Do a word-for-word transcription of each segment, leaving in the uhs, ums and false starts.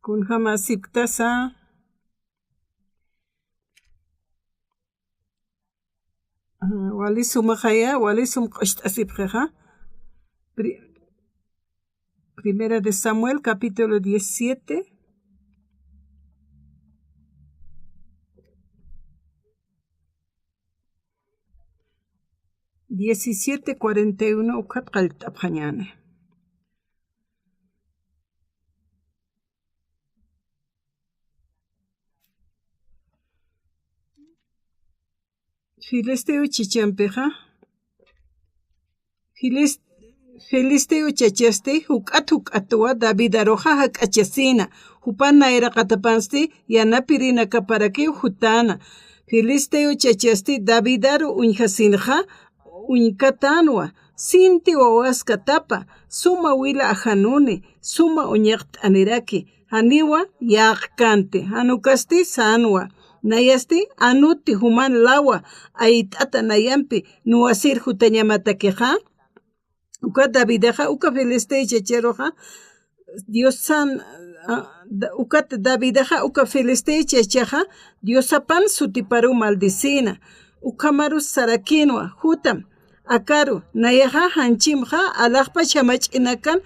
Kunjama sipktasa. Ah, wali sumaxaya, wali sum q'ust'asipxixa. Pri-, Primera de Samuel, capítulo diecisiete. Diecisiete cuarenta y uno, ukat qallt'apxañäni. Filisteo chachampixa, Filis-, Filisteo chachasti juk'at juk'atwa Davidaruxa jak'achasïna, jupan nayraqatapansti yanapirinakaparakiw jutäna. Filisteo chachasti Davidaru uñjasinxa, uñkatänwa, sinti wawaskatapa, suma wila ajanuni, suma uñaqt'aniraki, janiwa yäqkänti, jan ukasti sänwa, nayasti anuti juman lawa ayt'ata nayampi nuwasir jutañamatakixa. Uka Davidaxa, uka Filistea chacharuxa, Diosan, ah, da-, ukat Davidaxa, uka Filistea chachaxa, Diosapan sutiparu maldicina. Ukhamaru sarakïnwa, jutam, akaru, nayaxa janchimxa, alaxpach jamach'inakan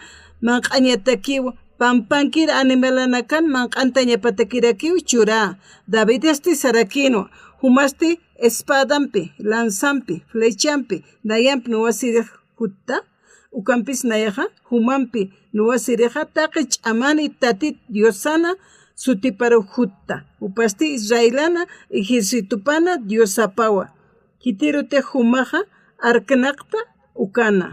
manq'añatakiwa, pampankir animalanakan manq'antañapatakirakiw churä. Davidasti sarakïnwa, jumasti espadampi, lanzampi, flechampi, nayamp nuwasirix jutta, ukampis nayaxa, jumampi nuwasirixa, taqi ch'amani Tatit Diosana sutiparu jutta, jupasti Israelana ejércitopana Diosapawa. Khitirutix jumaxa arknaqta ukana.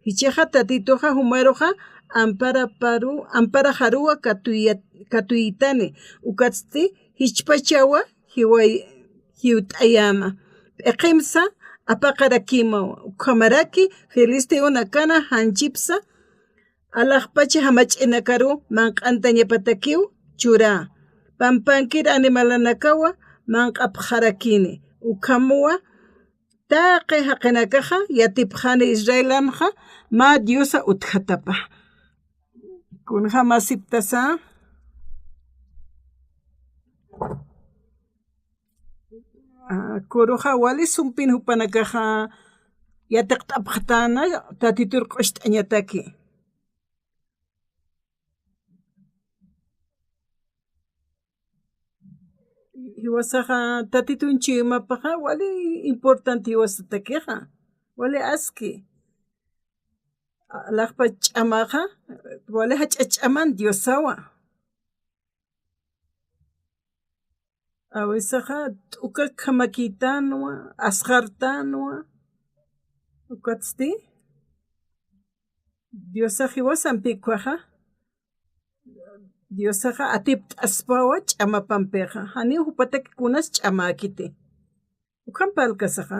Jichhaxa Tatituxa jumaruxa amparaparu-, amparaxaruwa katuya-, katuytani, ukatsti jichhpachawa jiway-, jiwt'ayäma. P'iqimsa apaqarakïmawa, ukhamaraki filisteonakana janchipsa alaxpacha jamach'inakaru manq'antañapatakiw churä. Pampankir animalanakawa manq'apxarakïni. Ukhamwa taqi jaqinakaxa yatipxani Israelanxa mä Diosa utjatapa. Kunjama sipktasa. Ah, kuruxa wali sumpin jupanakaxa yatiqt'apxtäna Tatitur q'ust'añataki. Jiwasaxa Tatitun chuymapaxa wali importante jiwasatakixa, wali aski. Alaxpa ch'amaxa, wali jach'a ch'aman Diosawa. Awisaxa t'uka khamakïtanwa, asxartanwa. Ukatsti Diosax jiwasampi ukkhaxa, Diosaxa atipt'aspawa ch'amapampixa. Janiw jupatak kunas ch'amäkiti. Ukham parlkasaxa,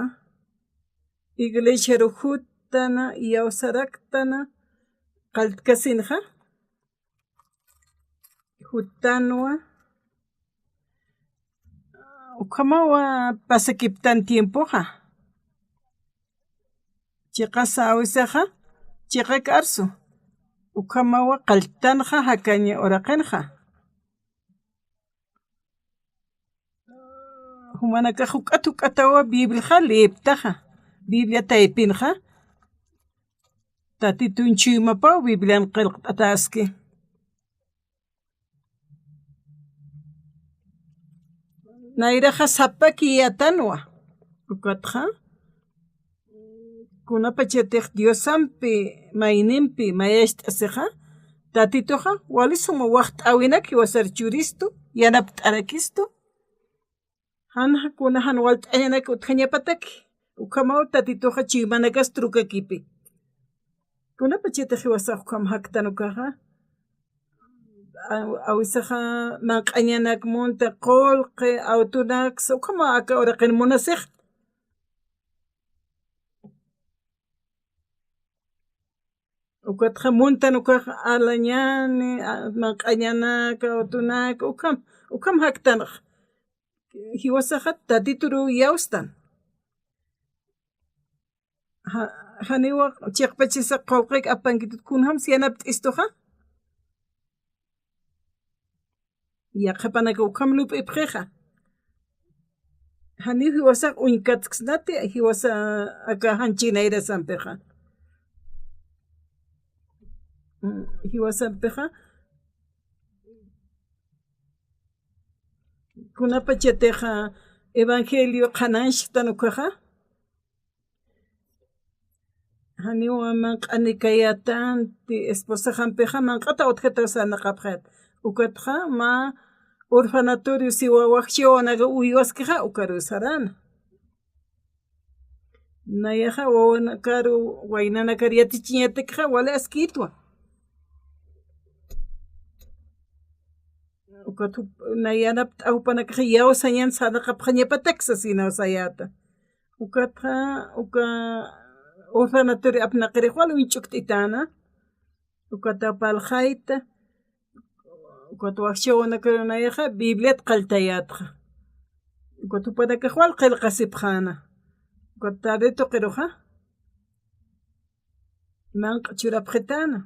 iglesiaru juttana, iyawsaraktana, qalltkasinxa, juttanwa, ukhamawa pasakiptan tiempoxa. Chiqasa awisaxa, chiqak arsu. Ukhamawa qalltanxa jakañ uraqinxa. Jumanakax juk'at juk'atawa Bibliaxa leeptaxa. Biblia taypinxa. Tatitun chuymapaw Biblian qillqt'ataski. Nayraxa sapaki yatanwa. Ukatxa, kunapachatix Diosampi, maynimpi, mayacht'asixa, Tatituxa, wali suma waxt'äwinak jiwasar churistu, yanapt'arakistu. Jan kuna jan walt'añanak utjañapataki. Ukhamaw Tatituxa chuymanakas trukakipi. Kunapachatix jiwasax ukham jaktan ukaxa. A-, awisaxa manq'añanak munta, qullqi, awtunaksa, ukhamaw aka uraqin munasix. Ukatxa muntan ukax alañani, a-, manq'añanak, awtunak, ukham, ukham jaktanx. Jiwasaxa Tatituruw iyawstan. Ja-, janiwa chiqpachasa qullqik apankitut kunjams yanapt'istuxa. Yaqhipanaka ukham lup'ipxixa. Janiw jiwasax uñkatksnati, jiwasa aka janchinayraqampixa. Mm, jiwasampixa, kunapachatixa evangelio qhanañchktan ukaxa, janiw manq'anikayätanti, esposaxampixa manq'ataw utjataw sarnaqapxayät. Ukatxa mä orfanatorio siwa wajchiwanaka uywaskixa ukaruw saräna. Nayaxa wawanakaru, waynanakar yatichiñatakxa wali askïtwa. Ukat jup-, nay yanapt'aw jupanakaxa yawsañan sarnaqapxañapatak sasinaw sayäta. Ukatxa, uka orfanatorio apnaqirix wal uñch'ukt'itäna. Ukataw parlxayta. Ukat wajchiwanakaru nayaxa Bibliat qalltayätxa. Ukat jupanakax wal qillqasipxäna. Ukat tarde tuqiruxa manq'a churapxitäna.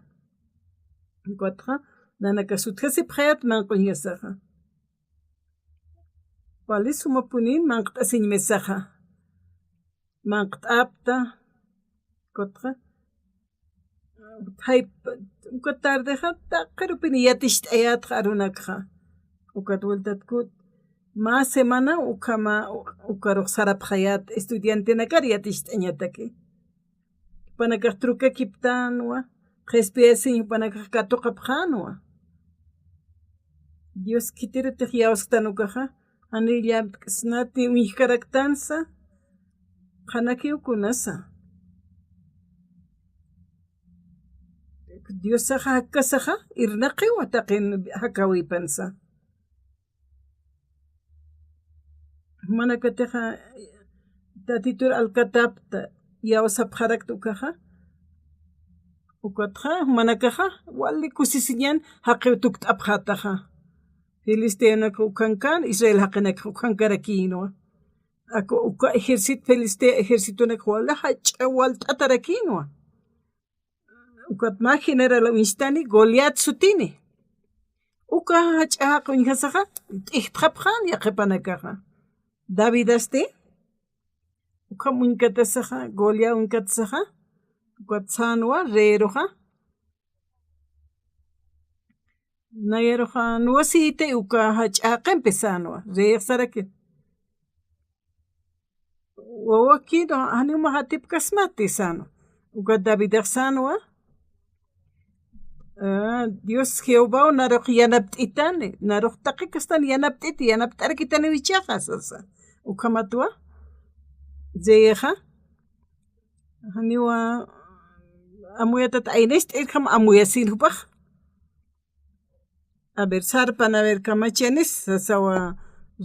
Ukatxa nanakax utjasipxayät manq'a uñjasaxa. Wali sumapunïn manq't'asiñ mesaxa. Manq't'apta, ukatxa, jayp-, uka tardexa, taqirupini yaticht'ayätxa arunakxa. Ukat vueltat kut, mä semana ukhama, ukarux sarapxayät estudiantenakar yaticht'añataki. Jupanakax trukakiptänwa, qhispiyasiñ jupanakax katuqapxänwa. Dios khitirutix yawsktan ukaxa, janiw llampk'snati uñjkaraktansa, qhanakiw kunasa. Diosaxa jakkasaxa, irnaqiwa taqin jakäwipansa. Jumanakatixa Tatitur alkatapta yawsapxarakta ukaxa, ukatxa, jumanakaxa, wali kusisiñan jaqiw tukt'apxätaxa. Filisteonak ukhankän, Israel jaqinakax ukhankarakïnwa. Aka uka ejército, Filistea ejércitonak wali jach'a walt'atarakïnwa. Ukat mä general uñstani Goliat sutini. Uka jach'a jaqi uñjasaxa, t'ijtxapxän yaqhipanakaxa. Davidasti, ukham uñkatasaxa, Goliat uñkatasaxa, ukat sänwa, reeruxa. Nayaruxa, nuwasïtay uka jach'a jaqimpi sänwa, reex saraki. Wawakïru, janiw mä jatipkasmati sänwa. Ukat Davidax sänwa. Ah, Dios Jehovaw narux yanapt'itani, narux taqi kastan yanapt'iti, yanapt'arakitaniw ichaxa, sasa. Ukhamatwa, reexa, janiwa amuyatat aynacht'irjam amuyasin jupax. A ver, sarpan, a ver, kamachanis, sasawa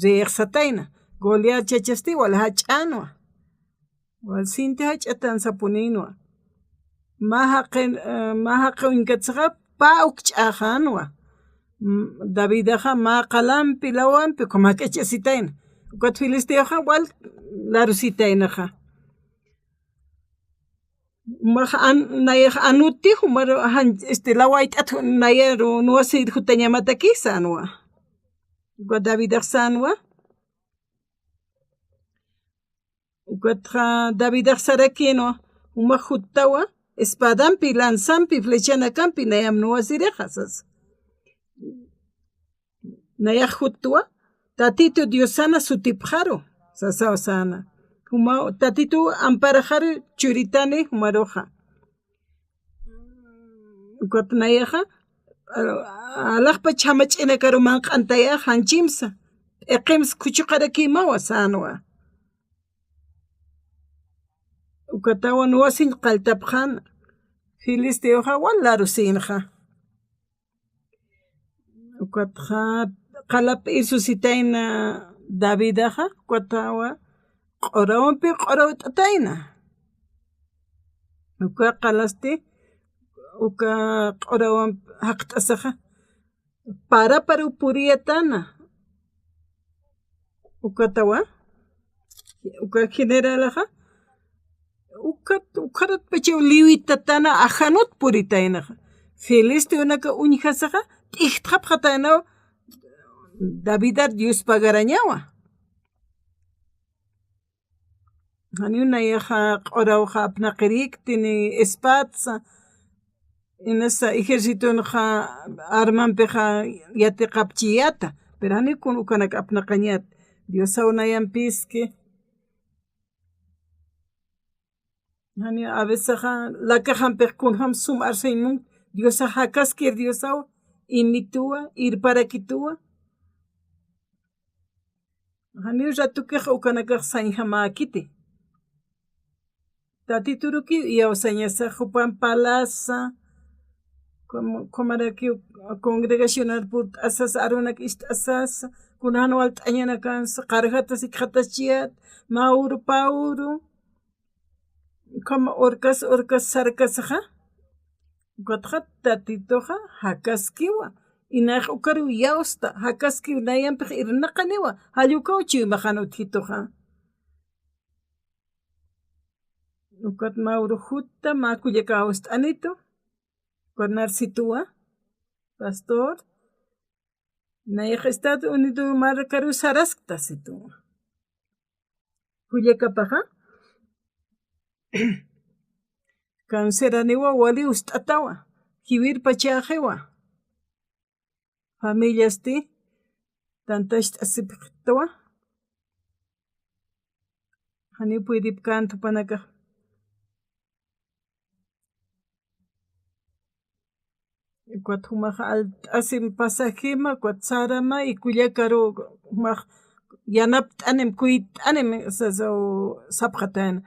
reex satayna. Goliat chachasti wal jach'änwa. Wal sinti jach'atan sapunïnwa. Mä jaqi, eh, mä jaqi uñkatsaxa pä ukch'äxänwa. Mm, Davidaxa mä qalampi lawampi, ukham jak'achasitayna. Ukat filisteoxa wal larusitaynaxa. Jumax an-, nayax anuti, jumaru jan-, este, lawayt'at ju-, nayaru nuwasïr jutañamataki sänwa. Uka Davidax sänwa. Ukatxa Davidax sarakïnwa, jumax juttawa, espadampi, lanzampi, flechanakampi, nayam nuwasïrixa, sasa. Nayax juttwa, Tatitu Diosana sutipxaru, sasaw säna. Juma, Tatitu amparaxaru churitani jumaruxa. Ukat nayaxa, a-, alaxpach jamach'inakaru manq'antayax janchimsa, p'iqimsa khuchuqarakïmawa sänwa. Ukatawa nuwasiñ qalltapxän, filisteoxa wal larusïnxa. Ukatxa qalap irsusitayna Davidaxa, ukatawa q'urawampi q'urawt'atayna. Uka qalasti, uka q'urawamp jaqt'asaxa, paraparu puriyatana. Ukatawa, uka generalaxa, ukat, ukharatpachaw liwitatana ajanut puritaynaxa. Filisteonaka uñjasaxa, t'ijtxapxataynaw, Davidar Dios pagarañawa. Janiw nayaxa q'urawxa apnaqirikti ni espadsa, inasa ejércitonxa armampixa yatiqapchiyäta, pero janiw kun ukanak apnaqañät. Diosaw nayampiski. Janiw a veces lakaxampix kunjam sum arsuñ mun, Diosax jakaskir Diosaw, imituwa, irparakituwa. Janiw ratukix ukanakax sañjamäkiti. Tatiturukiw iyawsañasa, jupan palasa, como, como rakiw congregacional purt'asasa, arunak ist'asasa, kuna jan walt'añanakansa, qarjatas ikxatachiyät, mä uru, pä uru, ukhama urkas, urkas sarkasaxa, ukatxa Tatituxa jakaskiwa, y nayax ukaruw iyawsta, jakaskiw nayampix irnaqaniwa, jall ukaw chuymaxan utjituxa. Ukat mä uru jutta, mä kullaka awst'anitu, ukat nar situwa, pastor, nayax Estados Unidos markaruw saraskta situwa. Kullakapaxa, canceraniwa wali ust'atawa, jiwirpachäxiwa. Familiasti tantacht'asipxtawa. Janiw puydipkänti jupanakax. Ukat jumax alt'asim pasajima, ukat sarama, y kullakaru jumax yanapt'anim, kuyt'anim, sasaw sapxatayna.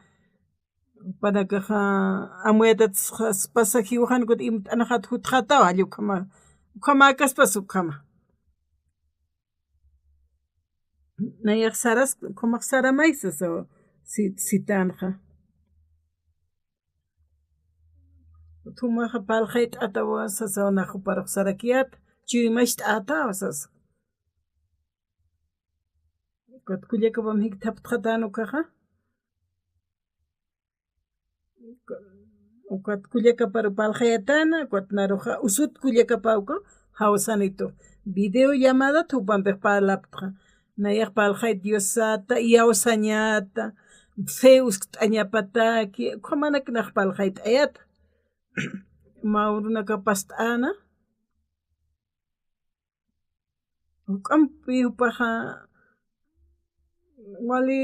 Jupanakaxa amuyatat pasajiw jan, ukat imt'anaxat jutxataw, jall ukhama, ukhamäkaspas ukhama. Nayax saras, ukhamax saramay sasaw, si, sitänxa. Jumaxa parlxayt'atawa sasaw, nax juparux sarakiyät, chuymacht'atawa sasa. Ukat kullakapam jikthaptxatän ukaxa. Ukat kullakaparu parlxayatäna, ukat naruxa usut kullakapawka jawsanitu. Video llamadat jupampix parlaptxa. Nayax parlxayt Diosata, iyawsañata, fe uskt'añapataki, ukhamanak nax parlxayt'ayäta. Mä urunaka past'äna. Juk'ampi jupaxa wali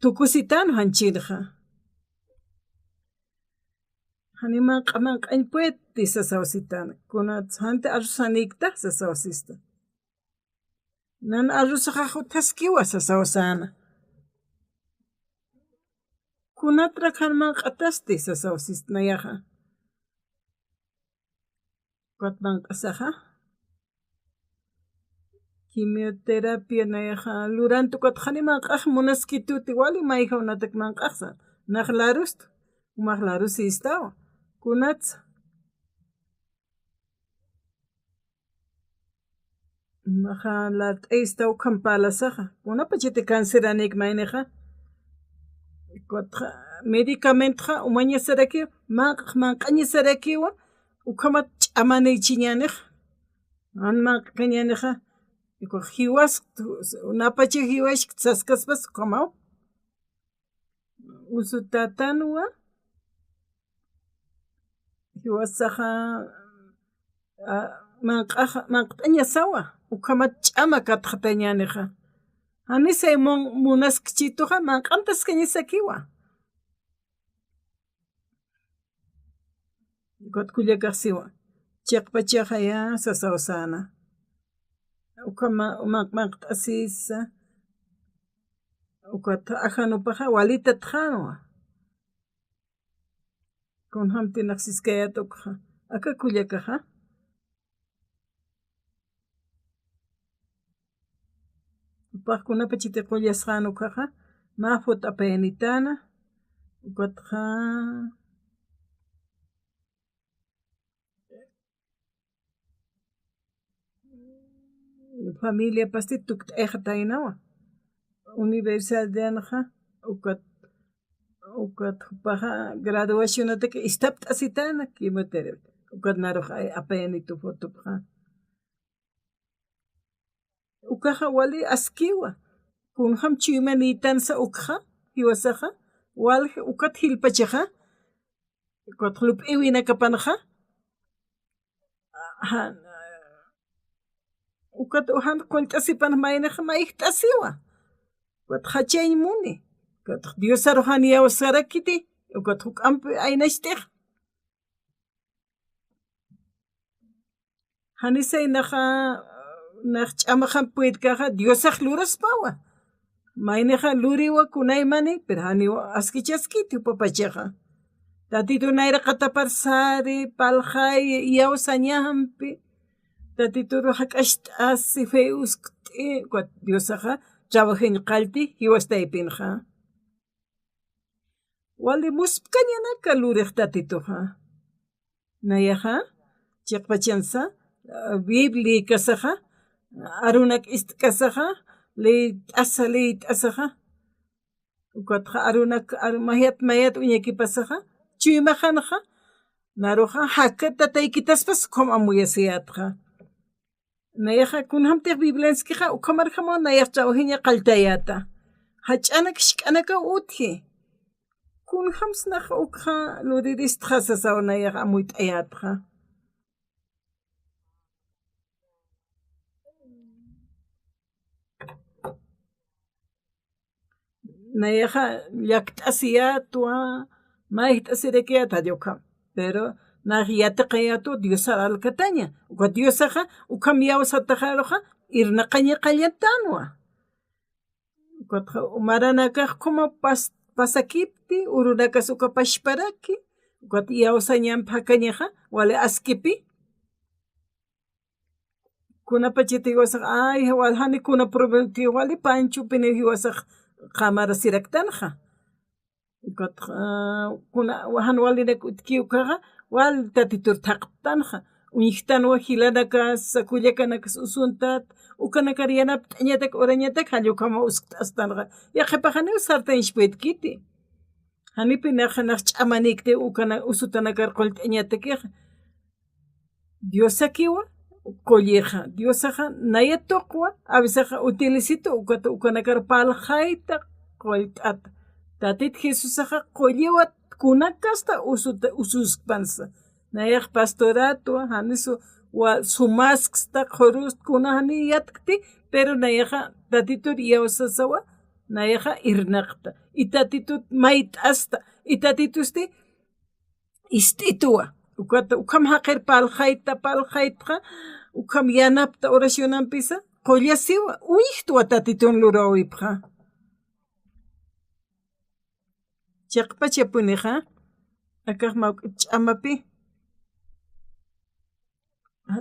tukusitän janchirxa. Jani manq'a manq'añ puedti sasaw sitän. Kunats janti arrusanïkta sasaw sista. Nan arrusaxax utjaskiwa sasaw säna. Kunatrak jan manq'atasti sasaw sist nayaxa. Ukat manq'asaxa. Quimioterapia nayaxa lurant ukat jani manq'ax munaskituti, wali mayjaw natak manq'axsa. Nax larust, jumax larusïstawa. Kunatsa. Naxa lart'aysta ukham parlasaxa. Kunapachati canceranïk maynixa. Ukatxa medicamentxa umañasarakiw, manq'ax manq'añasarakiwa, ukhamat ch'amanïchiñänix. Jan manq'kañänixa. Ukax jiwask, napachaw jiwask saskaspas ukhamaw. Usutätanwa, jiwasaxa, a, manq'axa, manq't'añasawa, ukhamat ch'ama katxatañänixa. Janisay mun-, munaskchituxa, manq'antaskañasakiwa. Ukat kullakax siwa, chiqpachaxaya sasaw säna. Ukhama, manq-, manq't'asisa, ukat ajanupaxa walitat jänwa. Kunjamti nax siskayät ukxa. Aka kullakaxa. Jupax kunapachati qullasxän ukhaxa, mä foto apayanitäna, ukatxa, familiapasti tukt'ayxataynawa. Universidadyanxa, ukat, ukat jupaxa graduacionataki istapt'asitäna quimioterapia. Ukat narux ay-, apayanitu fotopxa. Ukaxa wali askiwa. Kunjam chuymanïtansa ukxa, jiwasaxa, wal ukat jilpachaxa, ukat lup'iwinakapanxa, jan, ukat ujan qullt'asipan maynaxa mayjt'asiwa. Ukat jachañ muni. Ukat Diosaru jan iyawsarakiti, ukat juk'ampi aynacht'ixa. Janisay naxa, nax ch'amaxamp puytkaxa Diosax luraspawa. Maynixa luriwa kunaymani, pero janiw askichaskiti jupapachaxa. Tatitu nayraqatapar sari, palxay, iyawsañampi. Tatitur jak'acht'asi, fe uskt'i, ukat Diosaxa trabajañ qallti jiwas taypinxa. Wali muspkañanaka lurix Tatituxa. Nayaxa, chiqpachansa, Biblia liykasaxa, arunak ist'kasaxa, liyt'asa, liyt'asaxa. Ukatxa arunak, aru-, mayat, mayat uñakipasaxa, chuymaxanxa, naruxa, jaka tataykitaspas ukham amuyasiyätxa. Nayaxa kunjamtix Biblianskixa, ukhamarjamaw nayax trabajaña qalltayäta. Jach'anak jisk'anakaw utji. Kunjamsnax ukxa luriristxa sasaw nayax amuyt'ayätxa. Nayaxa llakt'asiyätwa, mayjt'asirakiyät jall ukham. Pero nax yatiqayätwa Diosar alkataña. Uka Diosaxa, ukham iyawsataxaruxa, irnaqaña qalltänwa. Ukatxa maranakax ukhama pas-, pasakipti, urunakas uka pachparaki, ukat iyawsañamp jakañaxa, wali askipi. Kunapachatï jiwasax, ay, wal jani kuna problematï wali panchupiniw jiwasax qamarasiraktanxa. Ukat, ah, kuna, jan walinak utjki ukaxa, wal Tatitur thaqtanxa. Uñjtanwa jilanakasa, kullakanakas usuntat, ukanakar yanapt'añatak, urañatak, jall ukhama uskt'astanxa. Yaqhipax janiw sartañch puytkiti. Janipï nax, nax ch'amanikti ukana-, usutanakar qullt'añatakixa. Diosakiwa, qullixa. Diosaxa naya tuqwa, a veces utilizito, ukat ukanakar parlxayta qullt'ata. Tatit Jesusaxa qulliwat kunakasta usuta, ususkpansa. Nayax pastoratwa, janisu wa sumasksta, qhurust, kuna jani yatkti, pero nayaxa Tatitur iyawsasawa, nayaxa irnaqta. Y Tatitut mayt'asta. Y Tatitusti ist'ituwa. Ukat, ukham jaqir parlxayta, parlxaytxa, ukham yanapta oracionampisa, qullasiwa, uñjtwa Tatitun luräwipxa. Chiqpachapunixa, akax mawk'it ch'amapi.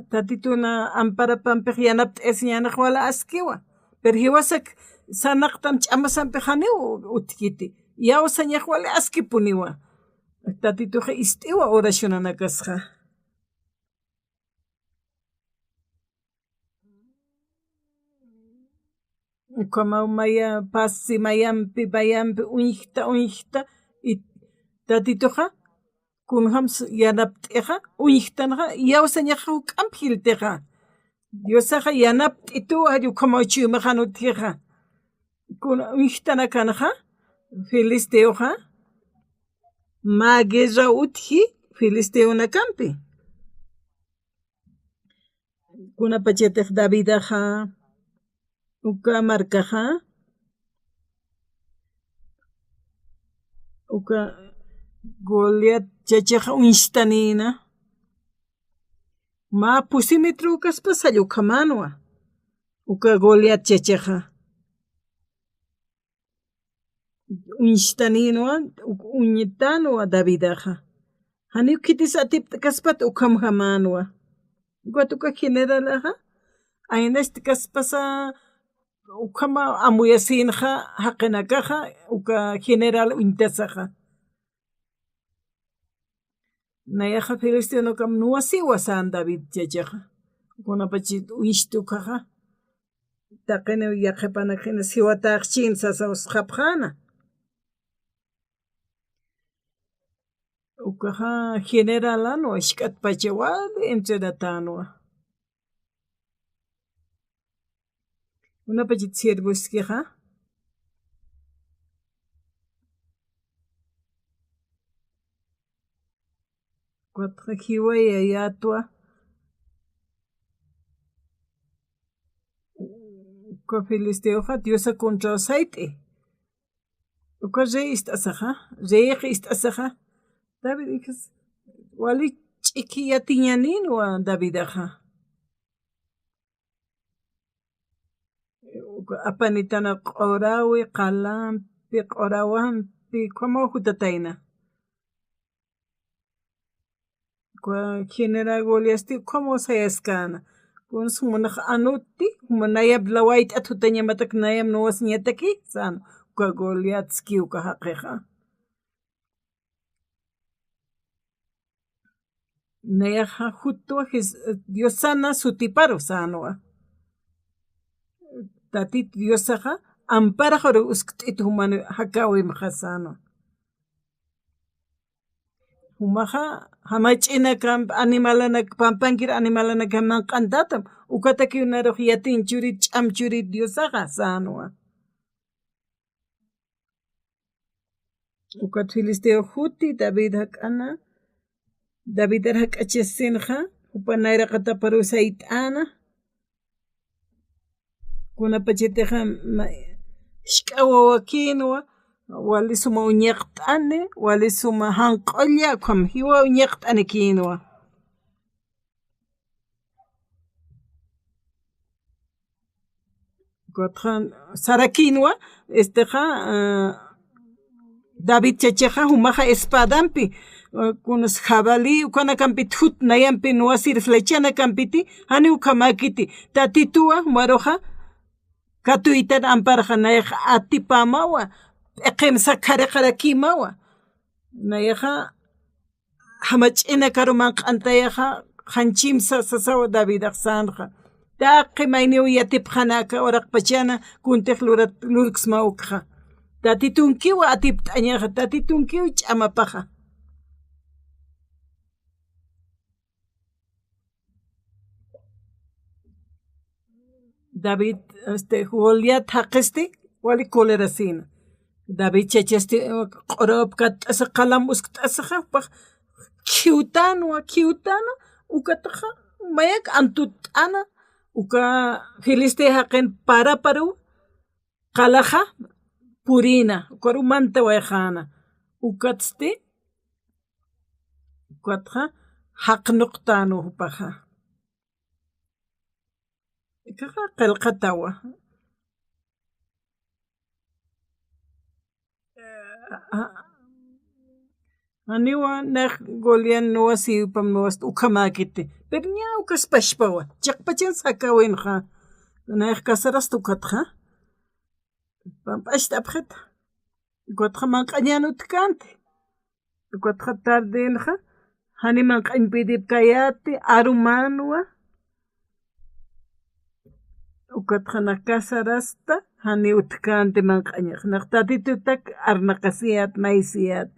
Tatitun amparapampix yanapt'asiñänax wal askiwa. Pero jiwasak sarnaqtan ch'amasampix janiw utjkiti. Iyawsañax wal askipuniwa. Tatitux ist'iwa oracionanakasxa. Ukhamaw maya, pasi mayampi, mayampi, uñjta, uñjta, y Tatituxa, kunjams yanapt'ixa, uñjtanxa, iyawsañaxa juk'amp jiltixa. Diosaxa yanapt'itu, jall ukhamaw chuymaxan utjixa. Kuna uñjtanakanxa, filisteoxa, mä guerra utji, filisteonakampi. Kunapachatix Davidaxa, uka markaxa, uka Goliat chachaxa uñstanïna, mä pusimitru ukaspas jall ukhamänwa, uka Goliat chachaxa. Uñstanïnwa, u-, uñtanwa Davidaxa. Janiw khitis atipt'kaspat ukhamjamänwa. Ukat uka generalaxa, aynastkaspasa ukhama amuyasïnxa jaqinakaxa, uka general uñtasaxa. Nayaxa filisteonakam nuwasiwa sän David chachaxa. Kunapachit uñsti ukaxa. Taqiniw yaqhipanakxina siwatäxchin sasa usxapxäna. Ukaxa generalanwa, jisk'atpacha wali entrenatänwa. Kunapachit siervoskixa. Ukatxa jiwayayätwa. Uka filisteoxa Diosa contraw sayt'i. Uka rey ist'asaxa, reyx ist'asaxa. David ikhas, wali ch'iki yatiñanïnwa Davidaxa. Uka apanitana q'urawi, qalampi, q'urawampi, ukhamaw jutatayna. Uka general Goliatsti ukhamaw sayaskäna. Kuns jumanx anutti, juma nayamp lawayt'at jutañamatak nayamp nuwasiñataki, säna. Uka Goliatski uka jaqixa. Nayaxa jutwa Jes-, Diosana sutiparu sänwa. Tatit Diosaxa amparaxaru uskt'it juman jakäwimxa sänwa. Jumaxa jamach'inakamp, animalanak, pampankir animalanakam manq'antatam, ukatakiw narux yatin churit, ch'am churit Diosaxa sänwa. Ukat filisteo juti David jak'ana, Davidar jak'achasinxa, jupa nayraqataparu sayt'äna. Kunapachatixa ma-, jisk'a wawakïnwa, wali suma uñaqt'ani, wali suma janq'ulla, ukham jiwa uñaqt'anikïnwa. Ukatxa sarakïnwa, estexa, ah, David chachaxa, jumaxa espadampi, ah, kunas jabalí ukanakampit jut, nayampi nuwasir flechanakampiti, janiw ukhamäkiti, Tatituwa, jumaruxa, katuytan amparxa, nayaxa atipämawa, p'iqimsa khariqarakïmawa, nayaxa, jamach'inakaru manq'antayaxa, janchimsa sasaw Davidax sänxa. Taqi mayniw yatipxanaka uraqpachana, kuntix lurat, lurksma ukxa. Tatitunkiw atipt'añaxa, Tatitunkiw ch'amapaxa. David, este, Goliat jaqisti, wali colerasïna. David chachasti, eh, q'urawap katt'asa, qalam uskt'asaxa, jupax khiwtänwa, khiwtänwa, ukataxa, mayak antutt'äna, uka filistea jaqin paraparuw, qalaxa purïna, ukaruw mantawayxäna, ukatsti, ukatxa, jaqnuqtänwa jupaxa. Ikixa qillqatawa. Janiwa nax Goliat nuwasïpam nuwast ukhamäkiti. Pero ñä ukas pachpawa. Chiqpachan sakäwinxa. Nax casarasta ukatxa. Pamp'acht'apxita. Ukatxa manq'añän utjkänti. Ukatxa tardinxa, jani manq'añpïtipkayäti, arumänwa. Ukatxa nax casarasta, jani utjkänti manq'añax. Nax Tatitutak arnaqasiyät, mayisiyät.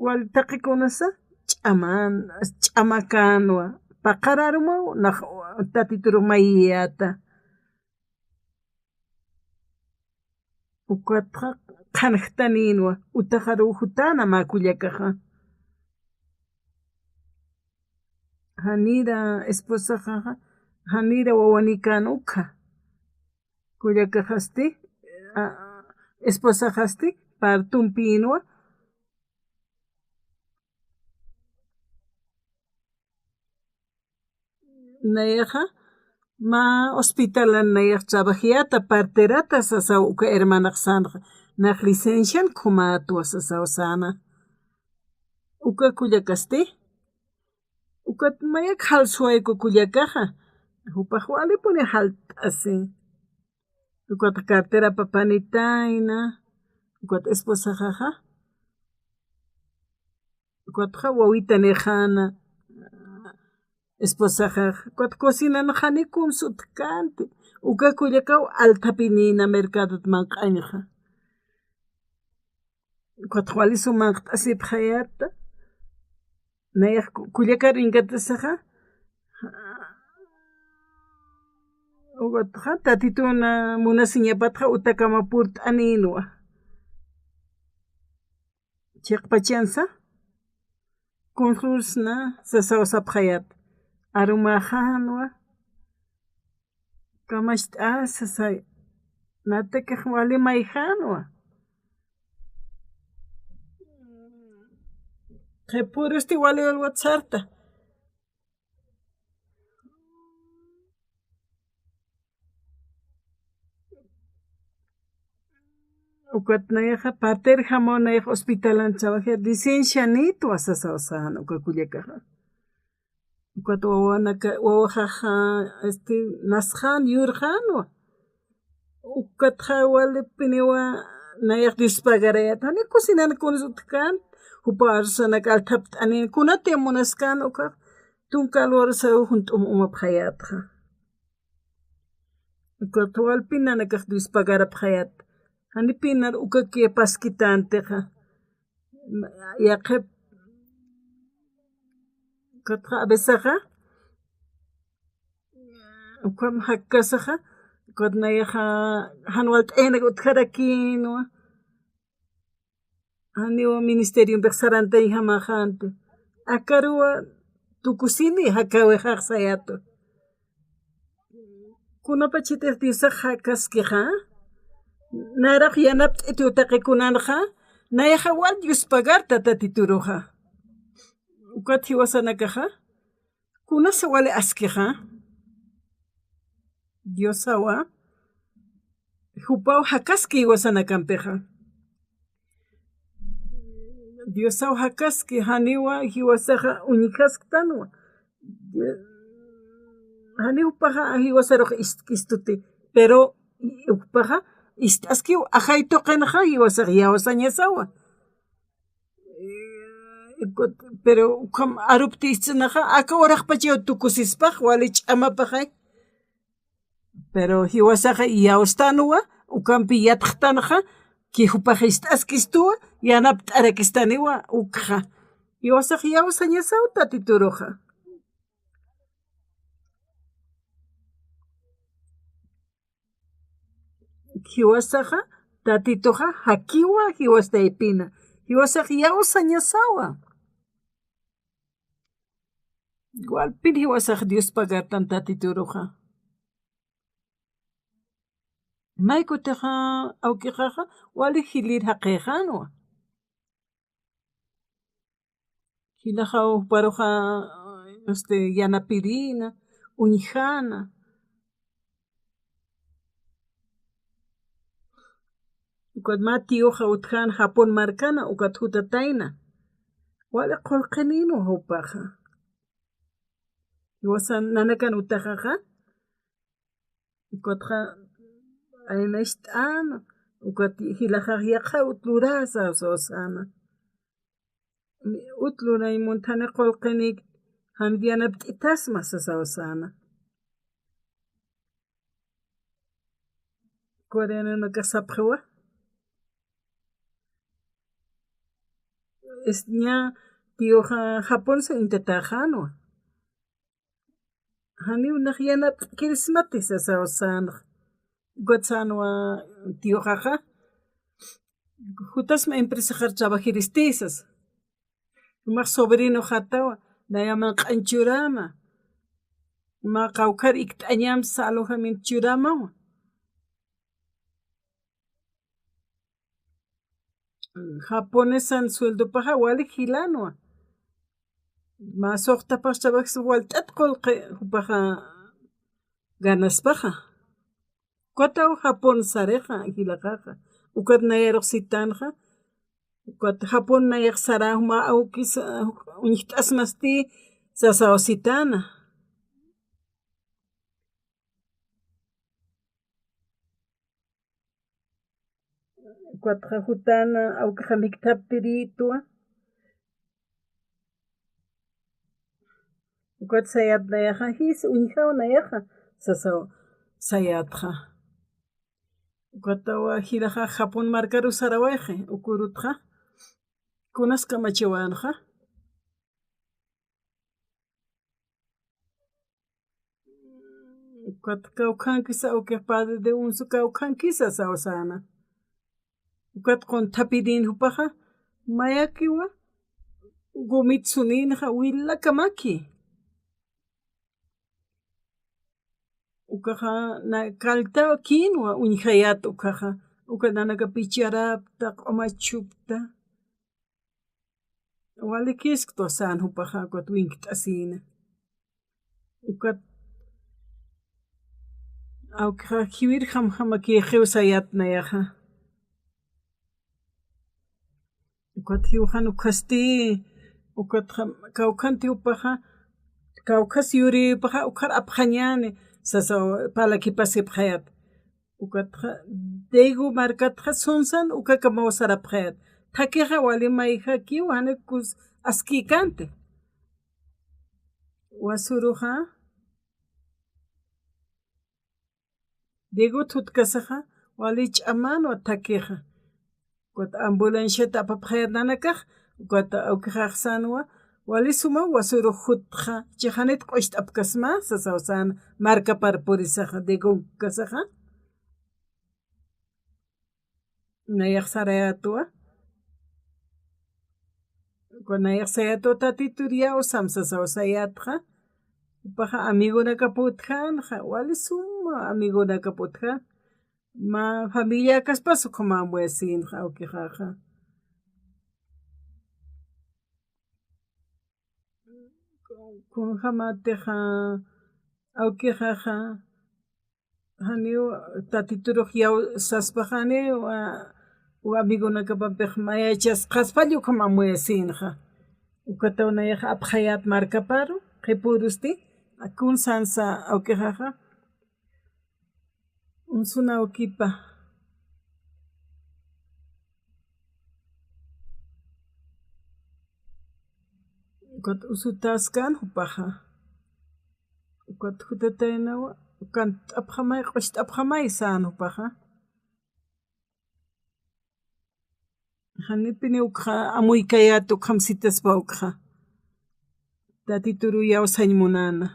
Wal taqi kunasa, ch'aman, ch'amakänwa. Paqar arumaw, nax Tatiturux mayiyäta. Ukatxa qhanjtanïnwa, utaxaruw jutäna mä kullakaxa. Janira esposaxaxa, janira wawanikän ukxa. Kullakaxasti, a, esposaxasti, partumpïnwa. Nayaxa, mä hospitalan nayax trabajiyäta, parterata sasaw uka hermanax sänxa, nax licencian khumätwa sasaw säna. Uka kullakasti, ukat mayak jalsuwayku kullakaxa, jupax walipuni jalt'asi. Ukat carterap apanitayna, ukat esposaxaxa. Ukatxa wawitanïxäna, esposaxax. Ukat cocinanxani kuns utjkänti. Uka kullakaw althapinïna mercadot manq'añxa. Ukatxa wali sum manq't'asipxayäta. Nayax ku-, kullakar inkatasaxa. Ukatxa tatitun munasiñapatxa utakama purt'anïnwa. Chiqpachansa kunsursna sasaw sapxayät. Arumäxänwa. Kamacht'asa say. Natakax wali mayjänwa. Qhipurusti wali walwat sarta. Ukat nayaxa partir jamaw nayax hospitalan trabajar licencia nitwa sasaw sän uka kullakaxa. Ukat wawanaka wawaxaxa este nasxän yurxänwa. Ukatxa walipiniwa nayax Dios pagarayät jani cocinan kunis utjkän. Jupa arusanak althapt'anin kunatiw munaskän ukax tunka alwarusaw junt'um umapxayätxa. Ukat walpin nanakax Dios pagarapxayät. Janipinar ukakiya paskitäntixa. Yaqhip ukatxa avesaxa ukham jakkasaxa ukat nayaxa jan walt'ayanak utjarakïnwa. Janiw ministeriompi sarantañjamäxänti. Akaruwa tukusini jakawixax sayätwa. Kunapachatix Diosax jakaskixa, nayrax yanapt'itiw taqi kunanxa, nayaxa wal Dios pagarta Tatituruxa. Ukat jiwasanakaxa, kunasa wali askixa, Diosawa, jupaw jakaski jiwasanakampixa. Diosaw jakaski janiwa jiwasaxa uñjasktanwa. Jani jupaxa jiwasarux ist-, istuti, pero jupaxa ist'askiw ajay tuqinxa jiwasax iyawsañasawa. Pero ukham arupti ists'inaxa, aka uraxpachaw tukusispax, wali ch'amapaxay. Pero jiwasaxa iyawstanwa, ukampi yatxtanxa, ki jupax ist'askistuwa, yanapt'arakistaniwa, ukxa. Jiwasax iyawsañasaw Tatituruxa. Jiwasaxa, Tatituxa, jakiwa, jiwas taypina. Jiwasax iyawsañasawa. Walpin jiwasax Dios pagartan Tatituruxa. May kutixa, awkixaxa, wali jilïr jaqïxänwa. Jilaxaw juparuxa, este, yanapirïna, uñjäna. Ukat mä tiyuxa utjäna Japón markana, ukat jutatayna. Wali qullqinïnwa jupaxa. Jiwasan nanakan utaxaxa. Ukatxa aynacht'äna, ukat jilaxax yaqha ut lurasa sasaw säna. Ut lurañ muntani qullqinïkti, jan yanapt'itasma sasaw säna. Coreanonakax sapxiwa. Es ña tiyuxa Japonsa uñtatäxänwa. Janiw nax yanapt'kirismati sasaw sänxa. Ukat sänwa tiyuxaxa. Jutasma empresaxar trabajiristi sasa. Jumax sobrinoxatawa, naya manq'añ churama. Mä qawkhar ikt'añam sasa alojamiento churamawa. Japonesan sueldopaxa wali jilanwa. Mä suxtapax trabajis walt'at qullqi jupaxa ganaspaxa. Ukataw Japón sarixa, jilaxaxa. Ukat nayarux sitanxa. Ukat Japón nayax sara juma awkis, ah, uñjt'asmasti sasaw sitana. Ukatxa jutan awkixa mikthaptirïtwa. Ukat sayat nayaxa, jis uñjaw nayaxa, sasaw sayatxa. Ukatawa jilaxa Japón markaru sarawayxi, ukurutxa. Kunas kamachawänxa. Ukat kawkhankisa, awkix padre de unsu kawkhankisa sawsäna. Ukat qunthapïrin jupaxa, mayakiwa, gomit sunïnxa, wilakamaki. Ukaxa, na, kalltaw kïnwa uñjayät ukaxa, uka nanaka picharapta, q'umachupta. Wali kisktwa sän jupaxa, ukat winkt'asïna. Ukat, awkixa jiwir jamjamakïxiw sayät nayaxa. Ukat jiwxan ukhasti, ukat jam-, kawkhanti jupaxa, kawkhas yurïpaxa, ukhar apxañäni, sasa parlakipasipxayät. Ukatxa, Daegu markatxa sunsan ukakamaw sarapxayät. Thakixa wali mayjakiw, janiw kus askïkänti. Wasuruxa, Daegu jutkasaxa, wali ch'amänwa thakixa. Ukat ambulanciat apapxayät nanakax, ukat awkixax sänwa, wali sumaw wasuru jutxa, jichhax janit q'ucht'apkasma, sasaw sän, markapar purisaxa, Daegu kasaxa. Nayax sarayätwa. Uka nayax sayätwa, Tatitur iyawsam, sasaw sayätxa. Jupaxa amigonakap utjänxa, wali suma amigonakap utjän. Mä familiäkaspas ukham amuyasïnxa awkixaxa. Kunjamatixa, awkixaxa, janiw Tatiturux iyawsaspaxa, janiw, wa amigonakapampix mayachasxaspa, ukham amuyasïnxa. Ukataw nayax apxayät markaparu, qhipürusti, kun sänsa awkixaxa. Unsun awkipa. Ukat usutäskän jupaxa. Ukat jutataynawa, kant'apxamay, q'ucht'apxamay sän jupaxa. Janipini ukxa amuykayät ukham sitaspa ukxa. Tatituru iyawsañ munäna.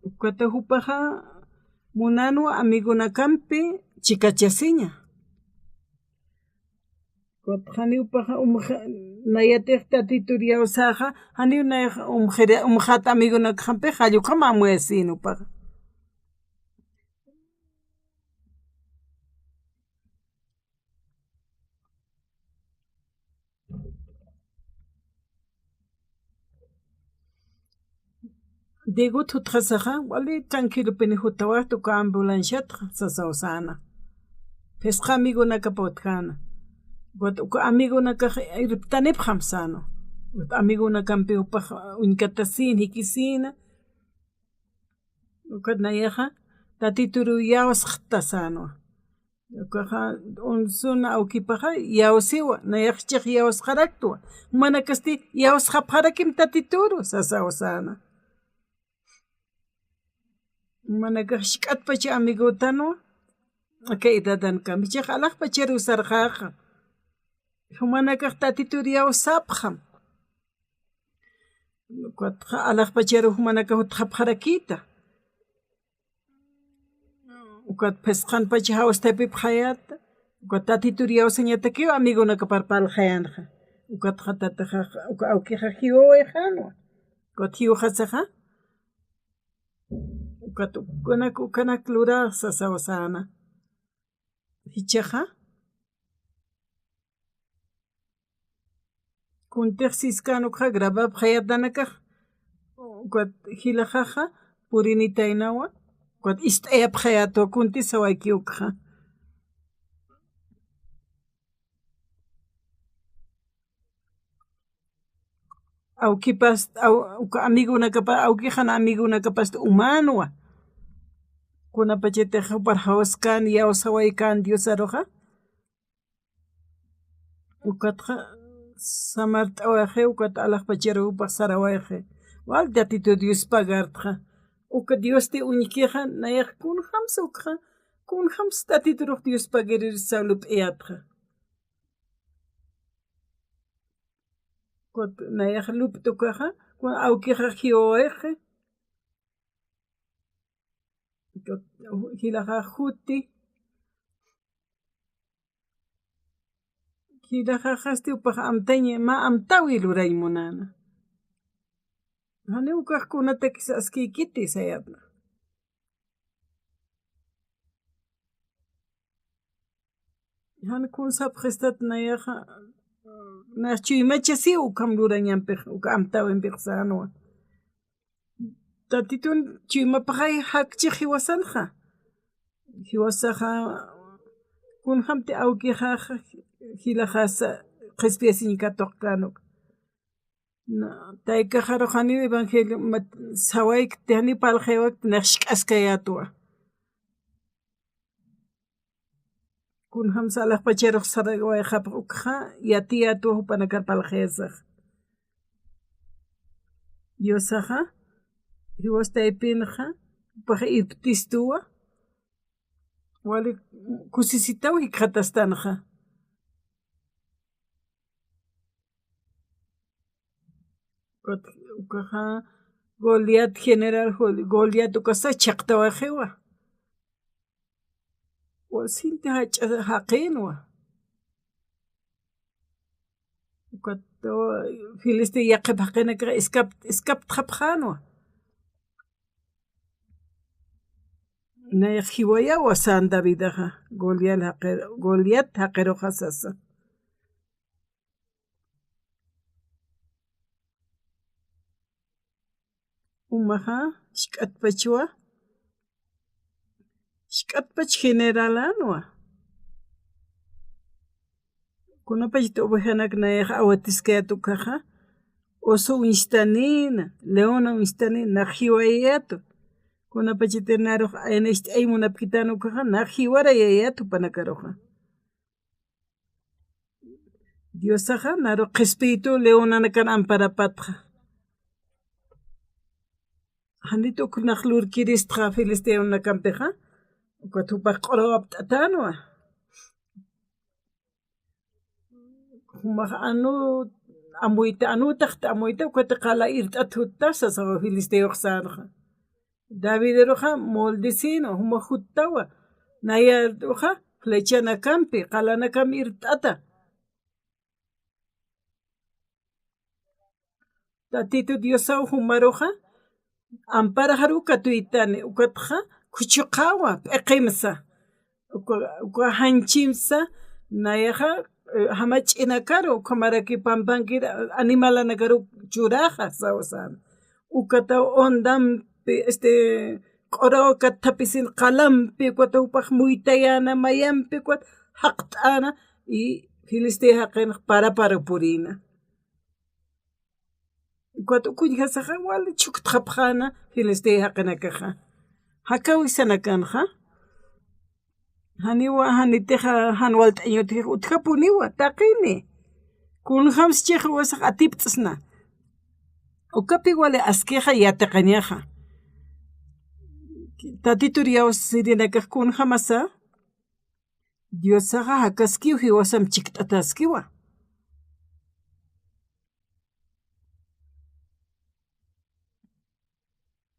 Ukata jupaxa munänwa amigonakampi chikachasiña. Ukat janiw jupaxa umxa-, nayatix Tatitur iyawsäxa, janiw nayax umxiri-, umxät amigonakampix, jall ukham amuyasïn jupaxa. Daegu jutxasaxa, wali tranquilopini jutawayxta uka ambulanciatxa, sasaw säna. Phisqa amigonakap utjäna. Ukat uka amigonakax irptanipxam sänwa. Ukat amigonakampi jupax uñkatasïn, jikisïna. Ukat nayaxa, Tatituru iyawsxta sänwa. Ukaxa, unsun awkipaxa, iyawsiwa, nayax jichhax iyawsxaraktwa. Jumanakasti, iyawsxapxarakim Tatituru, sasaw säna. Jumanakax jisk'atpacha amigotanwa, aka edadankam. Jichhax alaxpacharuw sarxäxa. Jumanakax Tatituru iyawsapxam. Ukatxa alaxpacharu jumanakax utjapxarakïta. Ukat phisqanpacha jawstapipxayäta. Ukat Tatitur iyawsañatakiw amigonakapar parlxayänxa. Ukatxa tataxax, uka awkixa jiwawayxänwa. Ukat jiwxasaxa. Ukat ukanak, ukanak luräx sasaw säna. Jichhaxa. Kuntix siskan ukxa grabapxayät nanakax, ukat jilaxaxa purinitaynawa, ukat ist'ayapxayätwa kunti sawayki ukxa. Awkipas, aw-, uka amigonakapa, awkixan amigonakapasti umänwa. Kunapachatix jupar jawskan, iyawsawaykan Diosaruxa. Ukatxa samart'awayxi, ukat alaxpacharu jupax sarawayxi. Wal Tatitur Dios pagartxa. Uka Diosti uñkixa, nayax kunjamsa ukxa, kunjamsa Tatiturux Dios pagiririsaw lup'iyätxa. Ukat nayax lup'ta ukaxa, kun awkixa jiwawayxi. Jilaxa juti, jilaxaxasti jupax amtañ, mä amtäwi lurañ munäna. Janiw ukax kunatakis askïkiti sayätna. Jan kun sapxistat nayaxa, nayax chuymachasiw ukham lurañampix, uka amtäwimpix sänwa. Tatitun chuymapaxay jakchix jiwasanxa. Jiwasaxa, kunjamti awkixaxa, jilaxasa qhispiyasiñ katuqkänuk. Na, taykaxarux janiw evangelio mat-, sawaykti, janiw parlxaywakti, nax jisk'askayätwa. Kunjamsa alaxpacharux sarawayxapx ukxa, yatiyätwa jupanakar parlxayasax. Diosaxa, jiwas taypinxa, jupax irptistuwa, wali kusisitaw jikxatastanxa. Ukat, ukaxa Goliat, general Gol-, Goliat ukasa chhaqtawaxiwa. Wasinti jach'a jaqinwa. Ukat, o, Filistia yaqhip jaqinakax escap-, escaptxapxänwa. Nayax jiwayawa sän Davidaxa, Goliat jaqir-, Goliat jaqiruxa sasa. Umaxa, jisk'atpachwa, jisk'atpach generalänwa. Kunapachat ovejanak nayax awatiskayät ukaxa, oso uñstanïna, leona uñstanïna, nax jiwayayätu. Kunapachatir narux aynacht'ay munapkitän ukaxa, nax jiwarayayät jupanakaruxa. Diosaxa naru qhispiytu leonanakan amparapatxa. Janit uk nax lurkiristxa filisteonakampixa, ukat jupax q'uraw apt'atänwa. Jumax anu amuyta, anutaxt amuyta, ukat qala irt'at jutta sasawa filisteox sänxa. Davidiruxa moldecïnwa, jumax juttawa. Nayaruxa flechanakampi, qalanakam irt'ata. Tatitu Diosaw jumaruxa, amparaxaruw katuytani, ukatxa khuchuqawa, p'iqimsa. Uka, uka janchimsa, nayaxa, eh, jamach'inakaru, ukhamaraki pampankir animalanakaru churaxa, sawa sän. Ukataw ondampi, este, q'uraw katthapisin qalampi, ukataw jupax muytayäna, mayampi, ukat jaqt'äna, y filistea jaqinx paraparu purïna. Ukat uk uñjasaxa wali chhuktxapxäna filistea jaqinakaxa. Jakäwisanakanxa. Janiwa, janitixa, jan walt'añ utjix utjapuniwa, taqini. Kunjamschix jiwasax atipt'sna. Ukapi wali askixa yatiqañaxa. Tatitur iyawsirinakax kunjamasa. Diosaxa jakaskiw jiwasam chikt'ataskiwa.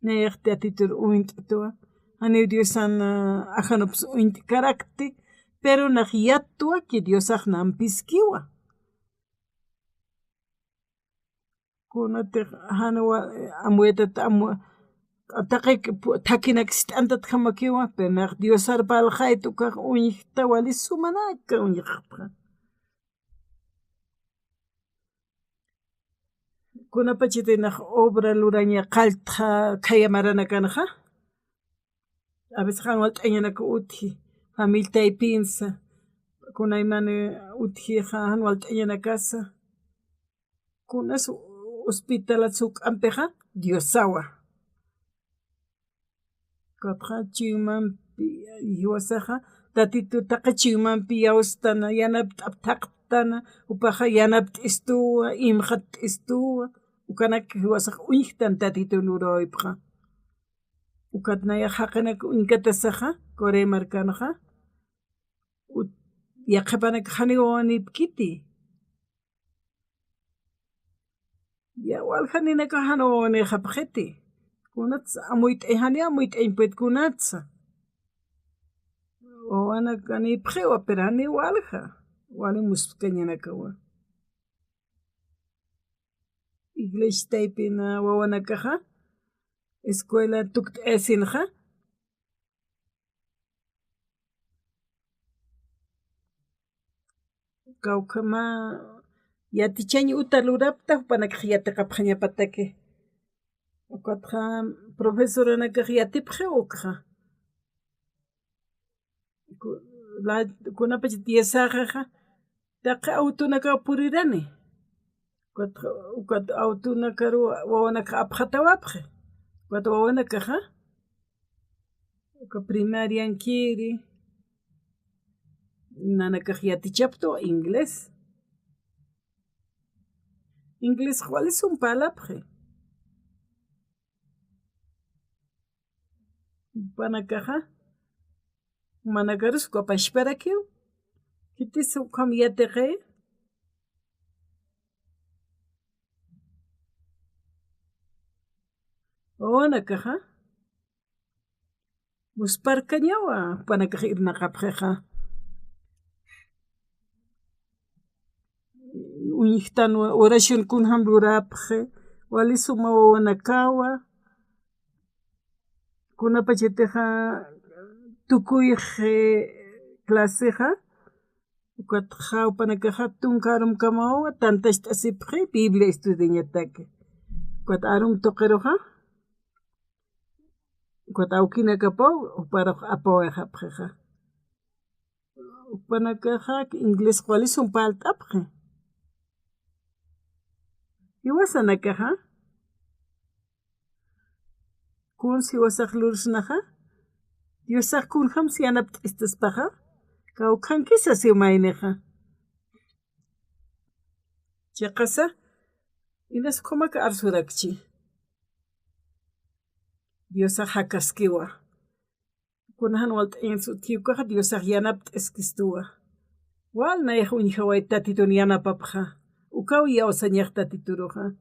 Nayax Tatitur uñt'twa. Janiw Diosan, ah, ajanups uñt'karakti, pero nax yattwa que Diosax nampiskiwa. Kunatix jan wa-, amuytat, amu-, taqi pu-, thakinak ist'antatjamakiwa, pero nax Diosar parlxayt ukax uñjta wali sumanaka uñjxapxa. Kunapachatinax obra luraña qalltxa khaya maranakanxa. A veces jan walt'añanak utji, familia taypinsa, kunaymani utjixa jan walt'añanakasa. Kunas hospitalat suk'ampixa Diosawa. Ukatxa chuymampi, jiwasaxa, Tatitu taqi chuymampi iyawstana, yanapt'ap thaqtana, jupaxa yanapt'istuwa, imxatt'istuwa, ukanak jiwasax uñjtan Tatitu lurawaypxa. Ukat nayax jaqinak uñkatasaxa, Corea markanxa, ut-, yaqhipanak janiw wawanipkiti. Ya, waljaninakax jan wawanixapxiti. Kunatsa amuyt'añ, janiw amuyt'añpit kunatsa. Wawanakanïpxiwa, pero janiw walja, wali muspkañanakawa. Iglesia taypina wawanakaxa, escuela tukt'ayasinxa, kawkhama yatichañ uta lurapta, jupanakax yatiqapxañapataki. Ukatxa profesoranakax yatipxiw ukxa. Ku-, la-, kunapachat diezaxaxa, taqi awtunakaw purirani. Ukat, ukat awtunakaru wawanakax apxatawapxi. Ukat wawanakaxa, uka primariankiri, nanakax yatichaptu inglés. Inglés wali sum parlapxi. Jupanakaxa, manakarus uka pachparakiw, khitis ukham yatiqi. Wawanakaxa, musparkañawa, jupanakax irnaqapxixa. Uñjtanwa, oración kunjam lurapxi, wali suma wawanakawa, kunapachatixa tukuyxi clasexa, ukatxa jupanakaxa tunka arumkamawa tantacht'asipxi Biblia estudiañataki. Ukat arum tuqiruxa, ukat awkinakapaw, juparux apawayxapxixa. Jupanakaxa inglés wali sum parlt'apxi. Jiwasanakaxa, kuns jiwasax lursnaxa, Diosax kunjams yanapt'istaspaxa, kawkhankis sasiw maynixa. Chiqasa, inas ukhamak arsurakchi. Diosax jakaskiwa. Kuna jan walt'añas utji ukaxa Diosax yanapt'askistuwa. Wal nayax uñjaway Tatitun yanapapxa. Ukaw iyawsañax Tatituruxa.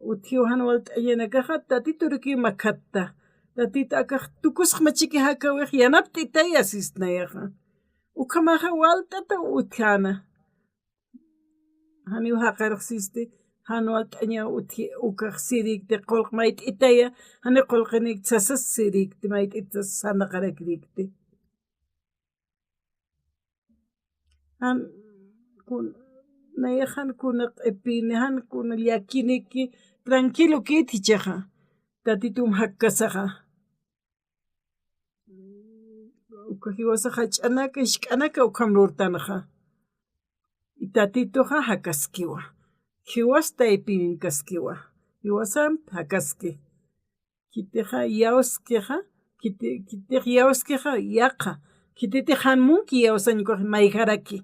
Utjiw jan walt'añanakaxa Tatiturukiw makhatta. Tatitu akax tukusxmachiki jakawix yanapt'itaya sist nayaxa. Ukhamaxa walt'ata utjäna. Janiw jaqirux sisti, jan walt'añaw utji ukax sirïkti, qullq mayt'itaya, janiw qullqinik sasas sirïkti, mayt'it sasas sarnaqarakirïkti. Jan kun, nayax jan kuna q'ipini, jan kuna llakiniki, tranquilokït jichhaxa, Tatitum jakkasaxa. Uka jiwasax jach'anaka, jisk'anaka ukham lurtanxa. Y Tatituxa jakaskiwa. Jiwas taypinkaskiwa. Jiwasamp jakaski. Khitixa iyawskixa, khiti-, khitix iyawskixa yaqha. Khititix jan munki iyawsañ ukax mayjaraki.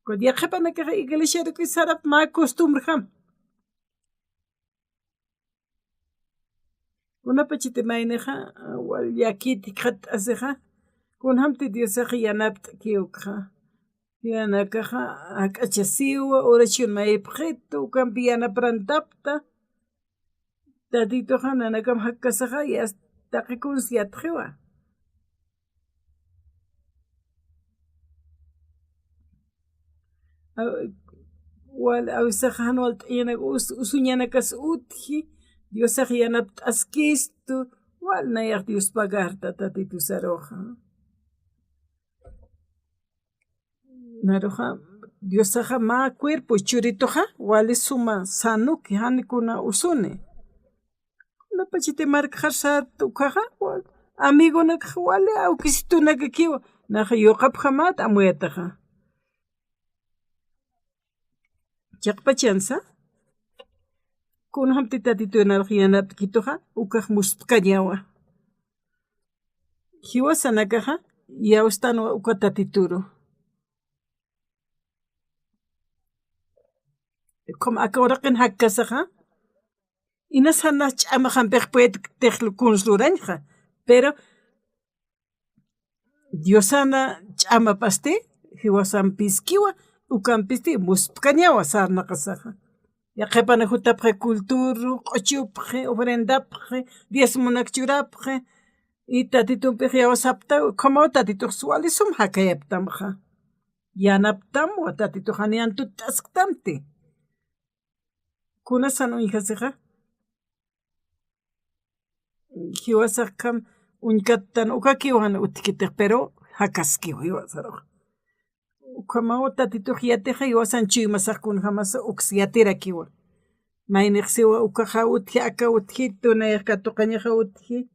Ukat yaqhipanakaxa iglesiaruki sarap mä costumbrjam. Kunapachati maynixa, wal llakït jikxatt'asixa, kunjamti Diosax yanapt'ki ukxa. Jilanakaxa jak'achasiwa, oración mayipxitu, ukampi yanaprantapta. Tatituxa nanakam jakkasaxa, yas taqi kuns yatxiwa. Aw-, wal, awisax jan walt'añanak us-, usuñanakas utji, Diosax yanapt'askistu, wal nayax Dios pagarta Tatitusaruxa. Naruxa, Diosaxa mä cuerpo churituxa, wali suma sanoki, jan kuna usuni. Kunapachati markaxar sat ukaxa, wal, amigonakax wali awkisitunakakiwa, naxa yuqapxamat amuyataxa. Chiqpachansa, kunjamti Tatitu narux yanapt'kituxa, ukax muspkañawa. Jiwasanakaxa, iyawstanwa uka Tatituru. Ukham aka uraqin jakkasaxa, inas jan ch'amaxampix puedktix kuns lurañxa, pero Diosana ch'amapasti, jiwasampiskiwa, ukampisti muspkañawa sarnaqasaxa. Yaqhipanak jutapxi culturu, q'uchupxi, ofrendapxi, diezmonak churapxi, Y Tatitumpix yawsapta, ukhamaw Tatitux wali sum jakayaptamxa. Yanaptamwa Tatitux, jani antut t'asktamti. Kunasan uñjasixa. Jiwasax ukham uñkattan ukakiw jan utjkitix, pero jakaskiw jiwasarux. Ukhamaw Tatitux yatixa jiwasan chuymasax kunjamasa uks yatirakiwa. Maynix siwa ukaxa utji, aka utji, tunayx katuqañaxa utji.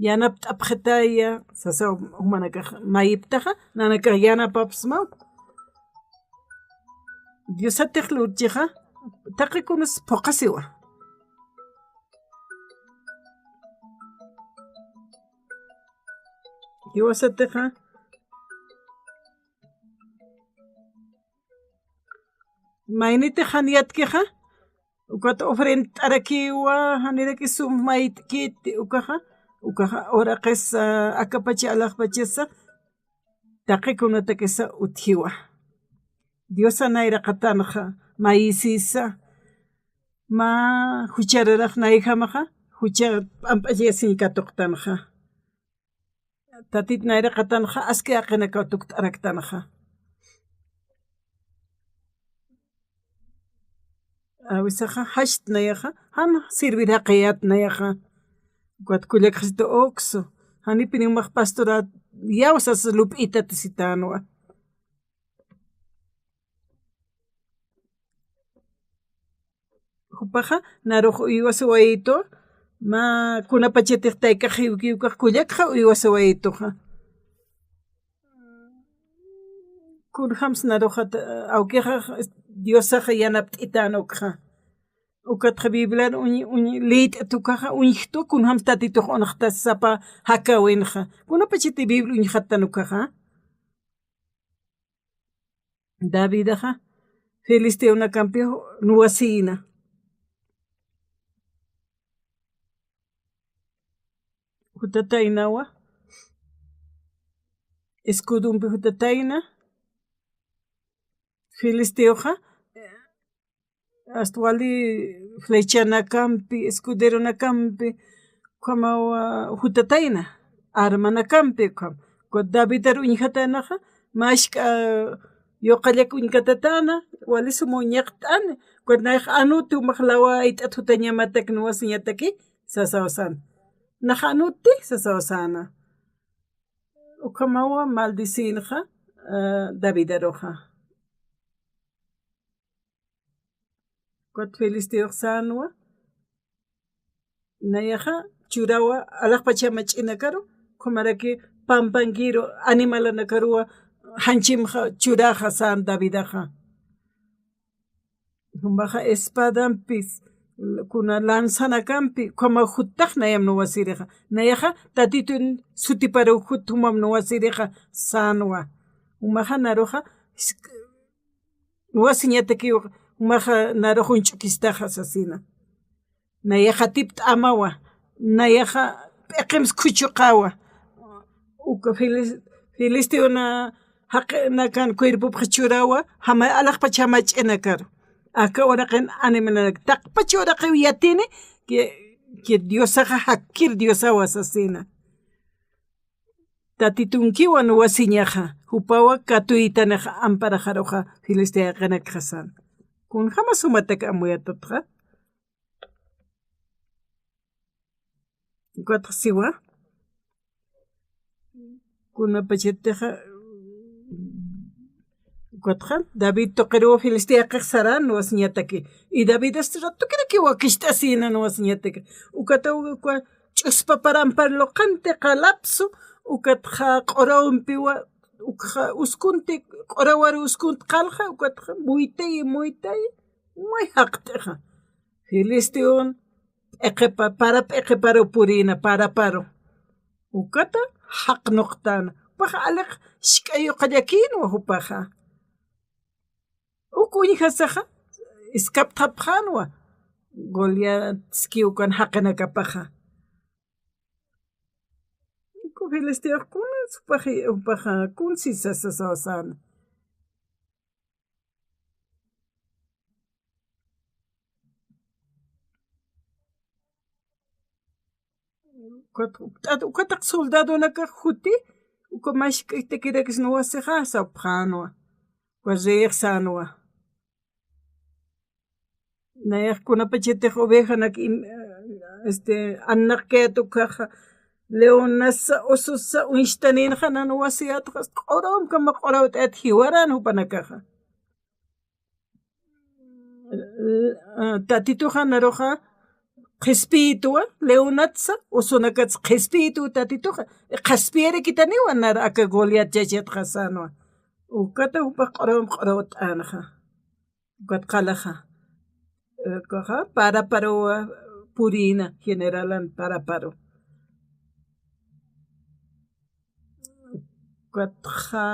Yanapt'apxitaya, sasa jumanakax mayiptaxa, nanakax yanapapxsmaw. Diosatix lurchixa, taqi kunas phuqasiwa. Jiwasatixa, maynitix jan yatkixa, ukat ofrendt'arakiwa, janiraki sum mayt'kiti, ukaxa, ukaxa uraqis, ah, akapacha alaxpachasa, taqi kunatakisa utjiwa. Diosa nayraqatanxa, mayisisa, mä juchararax nayjamaxa, jucha p'amp'achayasiñ katuqtanxa. Tatit nayraqatanxa, aski jaqinakaw tukt'araktanxa. Awisaxa, jasht nayaxa, jan sirvir jaqiyät nayaxa. Ukat kullakxasitu uksu, janipiniw max pastorat, yawsas lup'itatisitänwa. Jupaxa, narux uywasiwayitu, mä kunapachatix taykax jiwkiwkax kullakxa uywasiwayituxa. Kunjams naruxat, awkixa Diosaxa yanapt'itan ukxa. Ukatxa Bibliar uñ, uñ, liyt'at ukaxa, uñjtu, kunjams Tatitux unxtas sapa jakawinxa. Kunapachati Biblia uñjattan ukaxa. Davidaxa, filisteonakampi nuwasïna. Jutataynawa, escudumpi jutatayna, filisteoxa, hasta wali flechanakampi, escuderonakampi, ukhamawa jutatayna, armanakampi, ukham. Ukat Davidar uñjataynaxa, mä jisk'a yuqallak uñkatatäna, wali sum uñaqt'ani, ukat nayax anuti jumax lawa ayt'at jutañamatak nuwasiñataki, sasaw säna. Nax anuti, sasaw säna. Ukhamawa maldecïnxa, ah, Davidaruxa. Ukat filisteox sänwa, nayaxa churawa alaxpachama ch'inakaru, ukhamaraki pampankiru animalanakaruwa janchimxa churaxa sän Davidaxa. Jumaxa espadampis, kuna lanzanakampi, ukhamaw juttax nayam nuwasïrixa. Nayaxa Tatitun sutiparuw jut jumam nuwasïrixa sänwa. Jumaxa naruxa, nuwasiñatakiw, jumaxa narux uñch'ukistaxa sasina. Nayaxa tipt'amawa, nayaxa p'iqims khuchuqawa. Uka filis-, filisteona jaqinakan cuerpopxa churawa, jama alaxpachama ch'inakaru. Aka uraqin animalanak, taqpach uraqiw yatini, que, que Diosaxa jakkir Diosawa sasina. Tatitunkiwa nuwasiñaxa, jupawa katuytanixa amparaxaruxa filistea jaqinakxa sän. Kunjamas jumatak amuyatatxa. Ukatxa siwa. Kunapachatixa, ukatxa David tuqiruw filistea jaqix sarän nuwasiñataki. Y David hasta ratukirakiw wakicht'asïna nuwasiñataki. Ukataw uka ch'uspapar ampar luqanti qalapsu, ukatxa q'urawampiwa, ukxa uskunti, q'urawar uskunti qalxa, ukatxa muytay, muytay, may jaqt'ixa. Filisteon p'iqipa, para p'iqiparu purïna, paraparu. Ukata jaqnuqtäna. Jupaxa aliq jisk'a yuqallakïnwa jupaxa. Uk uñjasaxa, iskaptxapxänwa. Goliatskiw ukan jaqinakapaxa. Uka filisteox kunas jupax, jupaxa, kun sisasa sasaw säna. Ukat, ukat, ukataq soldadonakax juti, uka mask'itakirakis nuwasixa sapxänwa. Uka reyix sänwa. Nayax kunapachatix ovejanak im-, este, annaqkayät ukaxa, leonasa, ososa uñstanïnxa, nan wasiyätxa, q'urawkama q'urawt'ayät jiwaran jupanakaxa. Tatituxa naruxa qhispiyitwa, leonatsa, osonakatsa qhispiyitwa Tatituxa. Qhaspiyarakitaniwa nar aka Goliat chachatxa sänwa. Ukata jupax q'urawam q'urawt'änxa. Ukat qalaxa. Ukaxa, paraparuwa purïna, generalan paraparu. Ukatxa,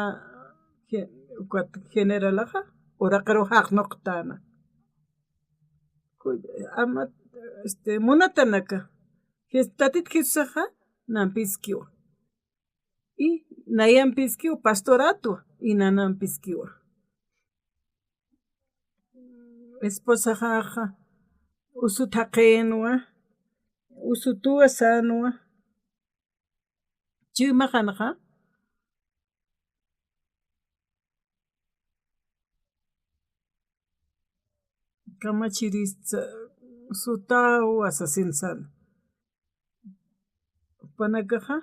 ge-, ukat generalaxa, uraqiruw jaqnuqtäna. Ku-, ama, este, munatanaka. Jes-, Tatit Jesusaxa, nampiskiwa. Y nayampiskiwa, pastorätwa, y nanampiskiwa. Esposaxaxa, usu thaqinwa, usu tuwa sänwa. Chuymaxanxa, kamachirista sutawa sasin sän. Jupanakaxa,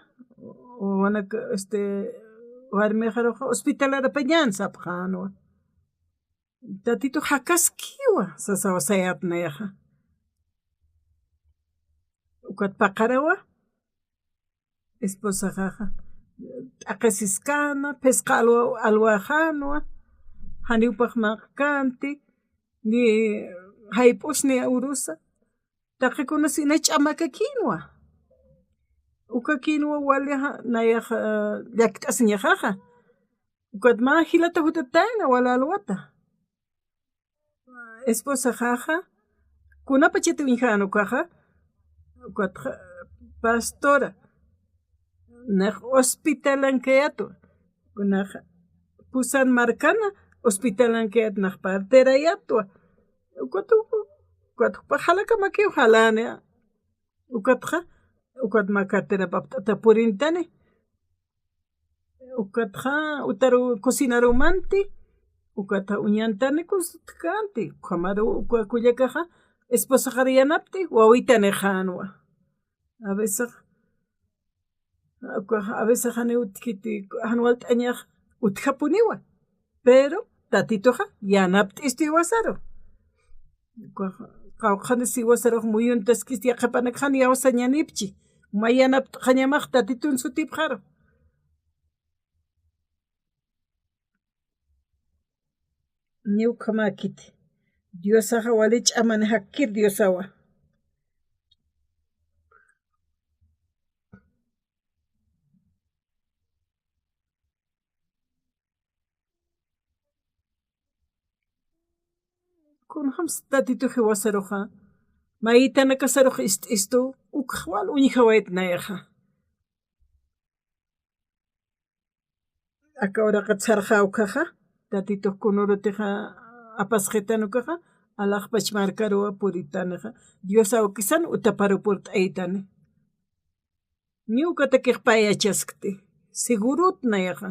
wawanaka, este, warmixaruxa hospitalarapañän sapxänwa. Tatitux jakaskiwa, sasawa sayät nayaxa. Ukat paqarawa, esposaxaxa, t'aqhisiskäna, phisqa alwa-, alwäxänwa, janiw pax manq'känti, ni jayp'us ni urusa, taqi kunas ina ch'amakakïnwa. Ukakïnwa wali ja-, nayax, eh, llakt'asiñaxaxa. Ukat mä jilata jutatayna wali alwata. Esposaxaxa, kunapachat uñjän ukaxa, ukatxa, pastora, nax hospitalankayätwa, nax Pusan markana hospitalankayät nax parterayätwa. Ukat, ukat jupax jalakamakiw jalani. Ukatxa, ukat mä cartera apt'ata purintani. Ukatxa, utaru cocinarumanti, ukatxa uñantani kustkänti. Ukhamaru, uka kullakaxa, esposaxar yanapti, wawitanixänwa. A veces, a veces janiw utjkiti, jan walt'añax utjapuniwa. Pero Tatituxa yanapt'istu jiwasaru. Qawqhanis jiwasarux muyuntaskisti yaqhipanak jan iyawsañanipchi. Mä yanapt'xañamax Tatitun sutipxaru. Niy ukhamäkiti. Diosaxa wali ch'amani, jakkir Diosawa. Kunjams Tatitux jiwasaruxa, mayitanakasarux ist'istu, ukx wal uñjawayt nayaxa. Aka uraqat sarxä ukaxa, Tatitux kunürutixa apasxitan ukaxa, alaxpach markaruwa puritanixa, Dios awkisan utaparu purt'aytani. Niy ukatakix payachaskti, segurot nayaxa.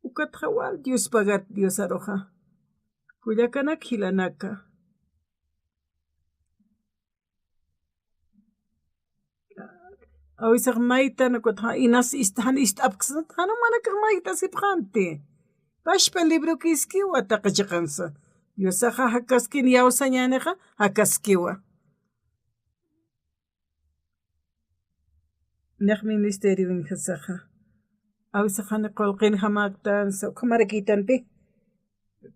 Ukatxa wal Dios pagat Diosaruxa. Kullakanak jilanaka. Awisax maytan ukatxa inas ist-, jan ist'apksnat, jan jumanakax mayt'asipxänti. Pachpa librokiskiwa taqi chiqansa. Diosaxa jakaskin iyawsañänixa, jakaskiwa. Nix ministerio uñjasaxa. Awisax jani qullqinjamäktansa, ukhamarakïtanpi.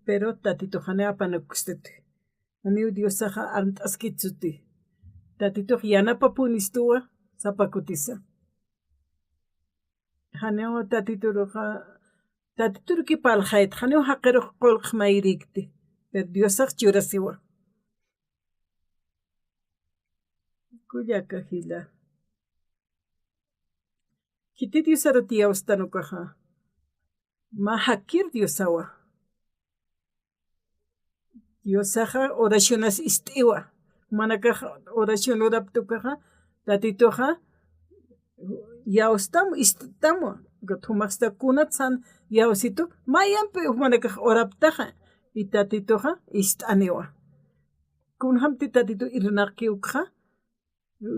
Pero Tatitux jani apanukstit. Janiw Diosaxa armt'askitsuti. Tatitux yanapapunistuwa sapa kutisa. Janiw Tatituruxa, Tatituruki parlxayt, janiw jaqirux qullq mayrïkti. Pero Diosax churasiwa. Kullaka jila. Khiti Diosarut iyawstan ukaxa. Mä jakkir Diosawa. Diosaxa oracionas ist'iwa. Jumanakax oración lurapta ukaxa, Tatituxa, Yawstam, ist'tam, jumaxsta kunatsan yawsitu, mayampi jumanakax uraptaxa, y Tatituxa ist'aniwa. Kunjamti Tatitu irnaqki ukxa,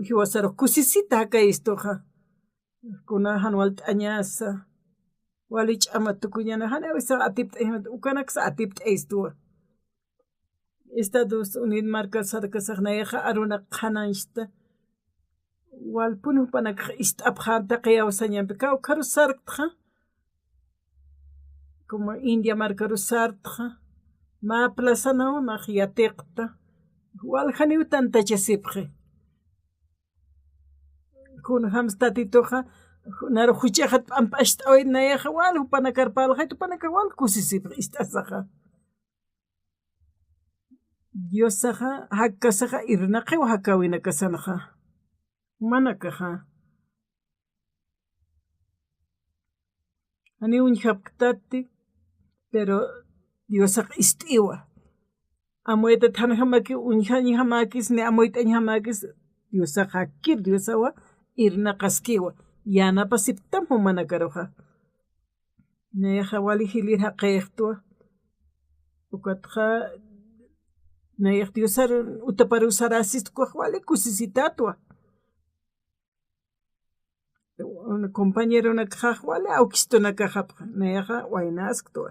jiwasarux kusisita jakayistuxa. Kuna jan walt'añasa, wali ch'ama tukuñana, jan awisa atipt'ayjamata, ukanaksa atipt'ayistuwa. Estados Unidos markar sarkasax nayaxa arunaq qhanañsta. Walpun jupanakax ist'apxän taqi yawsañampi, kawkharus sarktxa. Como India markarus sartxa. Mä plazanaw nax yatiqta. Wal janiw tantachasipxi. Kunjams Tatituxa, naru juchaxat p'amp'acht'awit nayaxa, wal jupanakar parlxayt, jupanakax wal kusisipxi ist'asaxa. Diosaxa, jakkasaxa irnaqiwa jakäwinakasanxa. Jumanakaxa. Janiw uñjapktati, pero Diosax ist'iwa. Amuytat janjamaki uñjañjamäkis, ni amuyt'añjamäkis, Diosax jakkir Diosawa, irnaqaskiwa. Yanapasipktam jumanakaruxa. Nayaxa wali jilïr jaqïxtwa. Ukatxa nayax Diosar utapar usarasist ukax wali kusisitätwa. Compañeronakxax wali awkistunakaxapxa, nayaxa waynasktwa.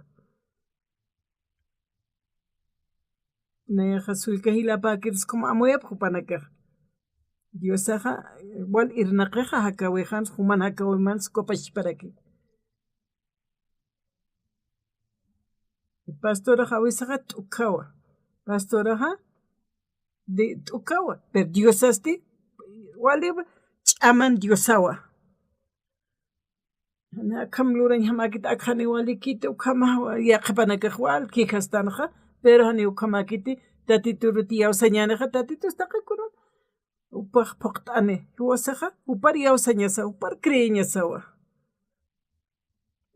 Nayaxa sullka jilapäkirus como amuyapx jupanakax. Diosaxa wal irnaqixa jakäwixans, juman jakäwimans ukapachparaki. Pastoraxa awisaxa t'ukhawa. Pastoraxa de t'ukhawa. Pero Diosasti waliwa ch'aman Diosawa. Jani akham lurañjamäkit, akhaniw walikiti, ukhamawa, yaqhipanakax wal quejastanxa, pero janiw ukhamäkiti, Tatituruti yawsañänixa, Tatitus taqi kuna jupax phuqt'ani, jiwasaxa, jupar yawsañasa, jupar creeñasawa.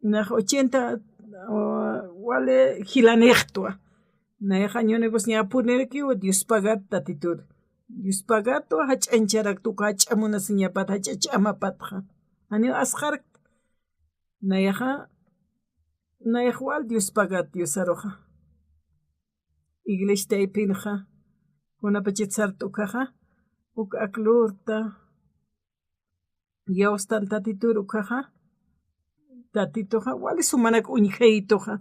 Nax ochenta, ah, wali jilanïxtwa. Nayax año negociañapunirakiwa, Dios pagat Tatitur. Dios pagatwa, jach'añcharakta uka jach'a munasiñapat, jach'a ch'amapatxa. Janiw asxarkt. Nayaxa, nayax wal Dios pagat Diosaruxa. Iglesia taypinxa, kunapachat sarta ukaxa, uk ak lurta, yawstan Tatitur ukaxa, Tatituxa, wali sumanak uñjayituxa.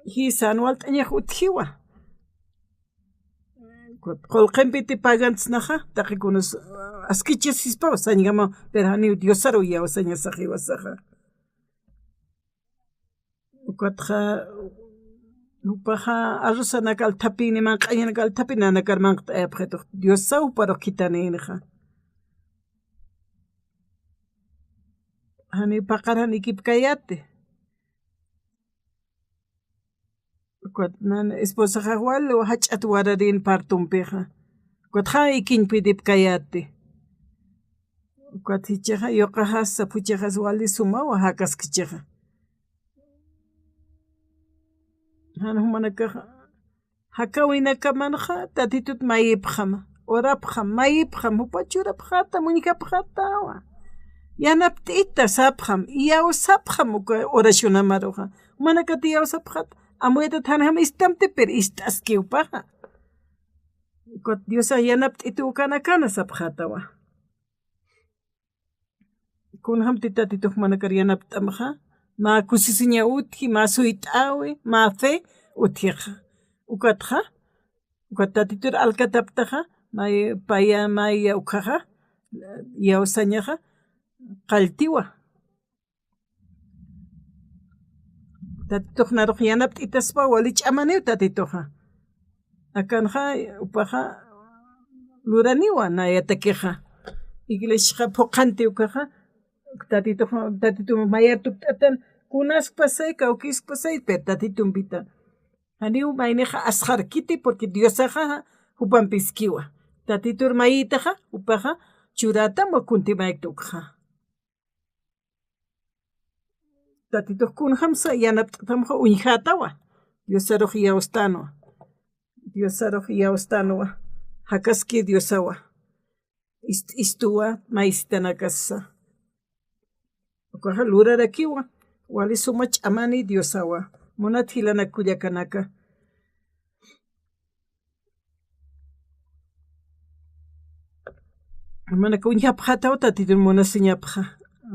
Jisa, jan walt'añax utjiwa. Qullqimpiti pagantsnaxa, taqi kunas askichasispaw, sañgamaw, pero janiw Diosaruw yawsañasax jiwasaxa. Ukatxa, jupaxa arrusanak althapini, manq'añanak althapini nanakar manqt'ayapxitux, Diosaw juparux khitanïnixa. Janiw paqar jan ikipkayäti. Ukat nan esposaxax wal jach'at wararin partumpixa. Ukat jan ikiñpiripkayäti. Ukat jichhaxa yuqaxas saphuchaxas wali sumawa jakaskichixa. Jan jumanakax jakäwinakamanxa Tatitut mayipxam, orapxam, mayipxam, jupa churapxätam, uñjapxätawa. Yanapt'ita sapxam, iyawsapxam uka oracionamaruxa. Jumanakati iyawsapxät, amuyatat janjam istamti, pero ist'aski jupaxa. Ukat Diosax yanapt'iti ukanakana sapxätawa. Kunjamti Tatitux jumanakar yanapt'amxa, mä kusisiña utji, mä suyt'äwi, mä fe utjixa. Ukatxa, ukat Tatitur alkataptaxa, may, paya, maya ukhaxa, iyawsañaxa, qalltiwa. Tatitux narux yanapt'itaspa, wali ch'amaniw Tatituxa. Akanxa, jupaxa luraniwa nayatakixa. Iglesiaxa phuqhanti ukaxa, Tatitux, Tatitum mayar tukt'atan, kunaskpasay, kawkiskpasay, pero Tatitumpita. Janiw maynixa asxarkiti, porque Diosaxa jupampiskiwa. Tatitur mayitaxa, jupaxa churätam wa kuntimaykta ukxa. Tatitux kunjamsa yanapt'atamxa uñjätawa. Diosarux iyawstänwa. Diosarux iyawstänwa. Jakaski Diosawa. Ist-, istuwa, maysitanakasa. Ukaxa lurarakiwa, wali suma ch'amani Diosawa, munat jilanak kullakanaka. Manaka uñjapxataw Tatitun munasiñapxa.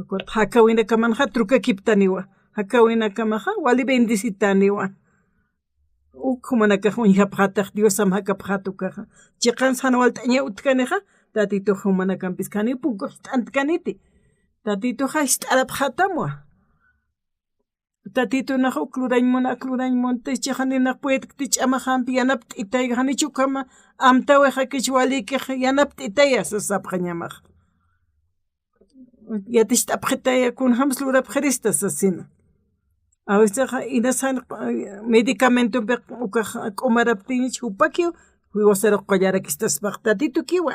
Ukat jakawinakamanxa trukakiptaniwa, jakawinakamaxa wali bendecitaniwa. Uk jumanakax uñjapxatax Diosam jakapxat ukaxa. Chiqans jan walt'aña utjanixa, Tatitux jumanakampis janiw punku jist'antkaniti. Tatituxa jist'arapxatamwa. Tatitunax uk lurañ mun, ak lurañ mun, tichixaninax puedkti ch'amaxampi yanapt'itay, janichukama amtawixakich walikix yanapt'itaya sasapxañamax. Yaticht'apxitaya kunjams lurapxirista sasina. A veces inasan medicamentompi ukax k'umaraptinich jupakiw, jiwasarux qullarakistaspax Tatitukiwa.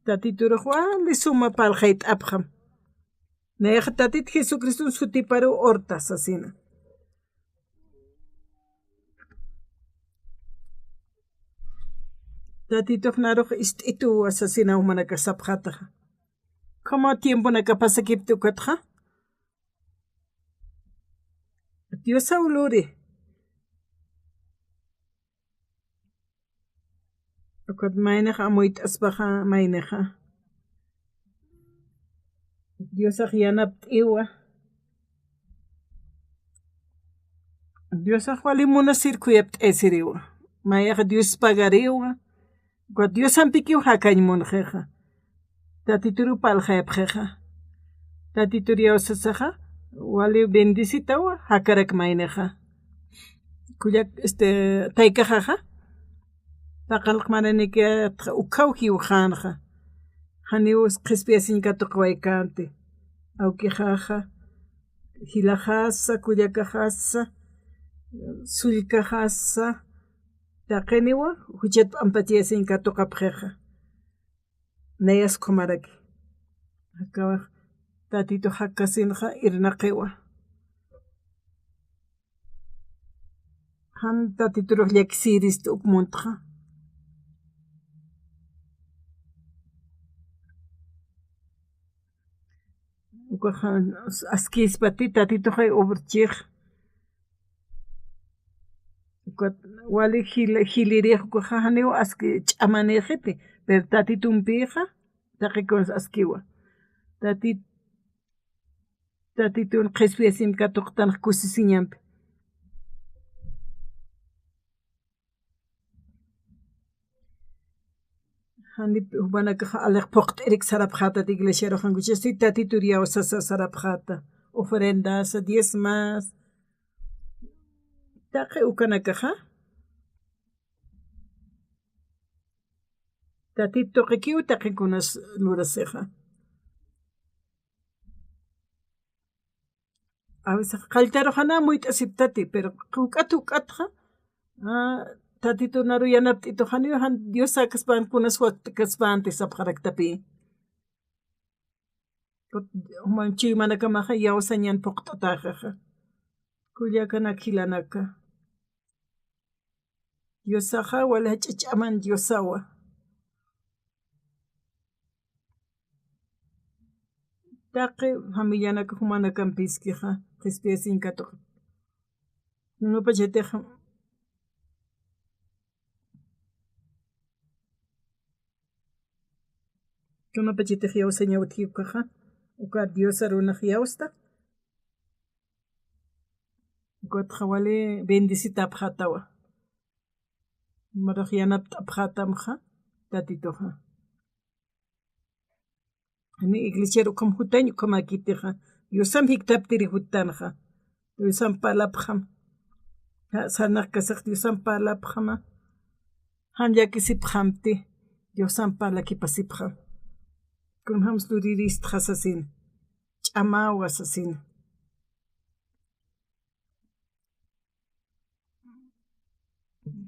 Tatiturux wali suma parlxayt'apxam. Nayax Tatit Jesucriston sutiparuw urta sasina. Tatitux narux ist'ituwa sasina jumanakax sapxataxa. Como tiemponaka pasakipti ukatxa. Diosaw luri. Ukat maynixa amuyt'aspaxa maynixa. Diosax yanapt'iwa. Diosax wali munasir khuyapt'aysiriwa. Mayax Dios pagariwa. Ukat Diosampikiw jakañ munxixa. Tatituru parlxayapxixa. Tatitur iyawsasaxa, wali bendecitawa, jakarak maynixa. Kullak, este, taykaxaxa, paqallq maranikiyatxa ukhaw jiwxänxa. Janiw qhispiyasiñ katuqawaykanti. Awkixaxa, jilaxasa, kullakaxasa, sullkaxasa, taqiniwa, juchat p'ampachiyasiñ katuqapxixa. Nayas qhumaraki. Akawax Tatitu jakkasinxa irnaqiwa. Jan Tatiturux llakisirist uk muntxa. Ukaxa askispati Tatituxay obrchix. Ukat wali jil-, jilirix ukaxa janiw aski ch'amanïxiti, pero Tatitumpixa taqi kunas askiwa. Tatit-, Tatitun qhispiyasimp katuqtanx kusisiñampi. Janip jumanakaxa alix phuqt'irik sarapxätat iglesiaruxankuchasti Tatitur iyawsasa sarapxäta. Ofrendasa, diezmas. Taqi ukanakaxa. Tatit tuqikiw taqi kunas lurasixa. A veces qalltaruxana amuyt'asiptati, pero juk'at juk'atxa, ah, Tatitunaru yanapt'ituxaniw jan Dios säkaspan kunas watkaspanti sapxaraktapi. Juman chuymanakamaxa iyawsañan phuqt'atäxixa. Kullakanak jilanaka. Diosaxa wali jach'a ch'aman Diosawa. Taqi familianaka jumanakampïskixa, qhispiyasiñ katuq. Kunapachatix, kunapachatix iyawsañaw utji ukaxa, uka Dios arunax iyawsta. Ukatxa wali bendecitapxätawa. Marax yanapt'apxätamxa, Tatituxa. Jani iglesiar ukham jutañ, ukhamäkitixa. Diosamp jikthaptiri juttanxa. Diosamp parlapxam. Ja, sarnaqkasax Diosamp parlapxama. Jan llakisipxamti. Diosamp parlakipasipxam. Kunjams luriristxa sasin. Ch'amawa sasin.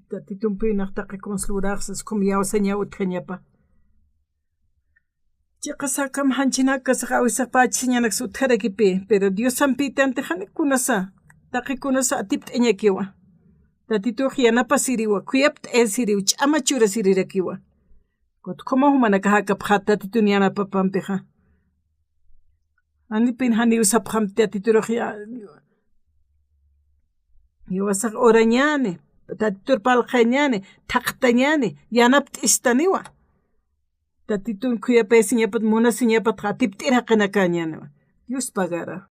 Tatitumpï nax taqi kuns lurax sas, ukham iyawsañaw utjañapa. Chiqas akam janchinakasax awisax pachasiñanaksa utjarakipï, pero Diosampïtanti jani kunasa, taqi kunasa atipt'añakiwa. Tatitux yanapasiriwa, khuyapt'ayasiriw, ch'ama churasirirakiwa. Kutkhuma jumanakax akapxät Tatitun yanapapampixa. Janipin janiw sapxam Tatiturux ya-, jiwasax orañäni, Tatitur parlqañäni, thaqtañäni, yanapt'istaniwa. Tatitun khuyapayasiñapat, munasiñapatxa atipt'ir jaqinakäñäniwa. Dios pagara.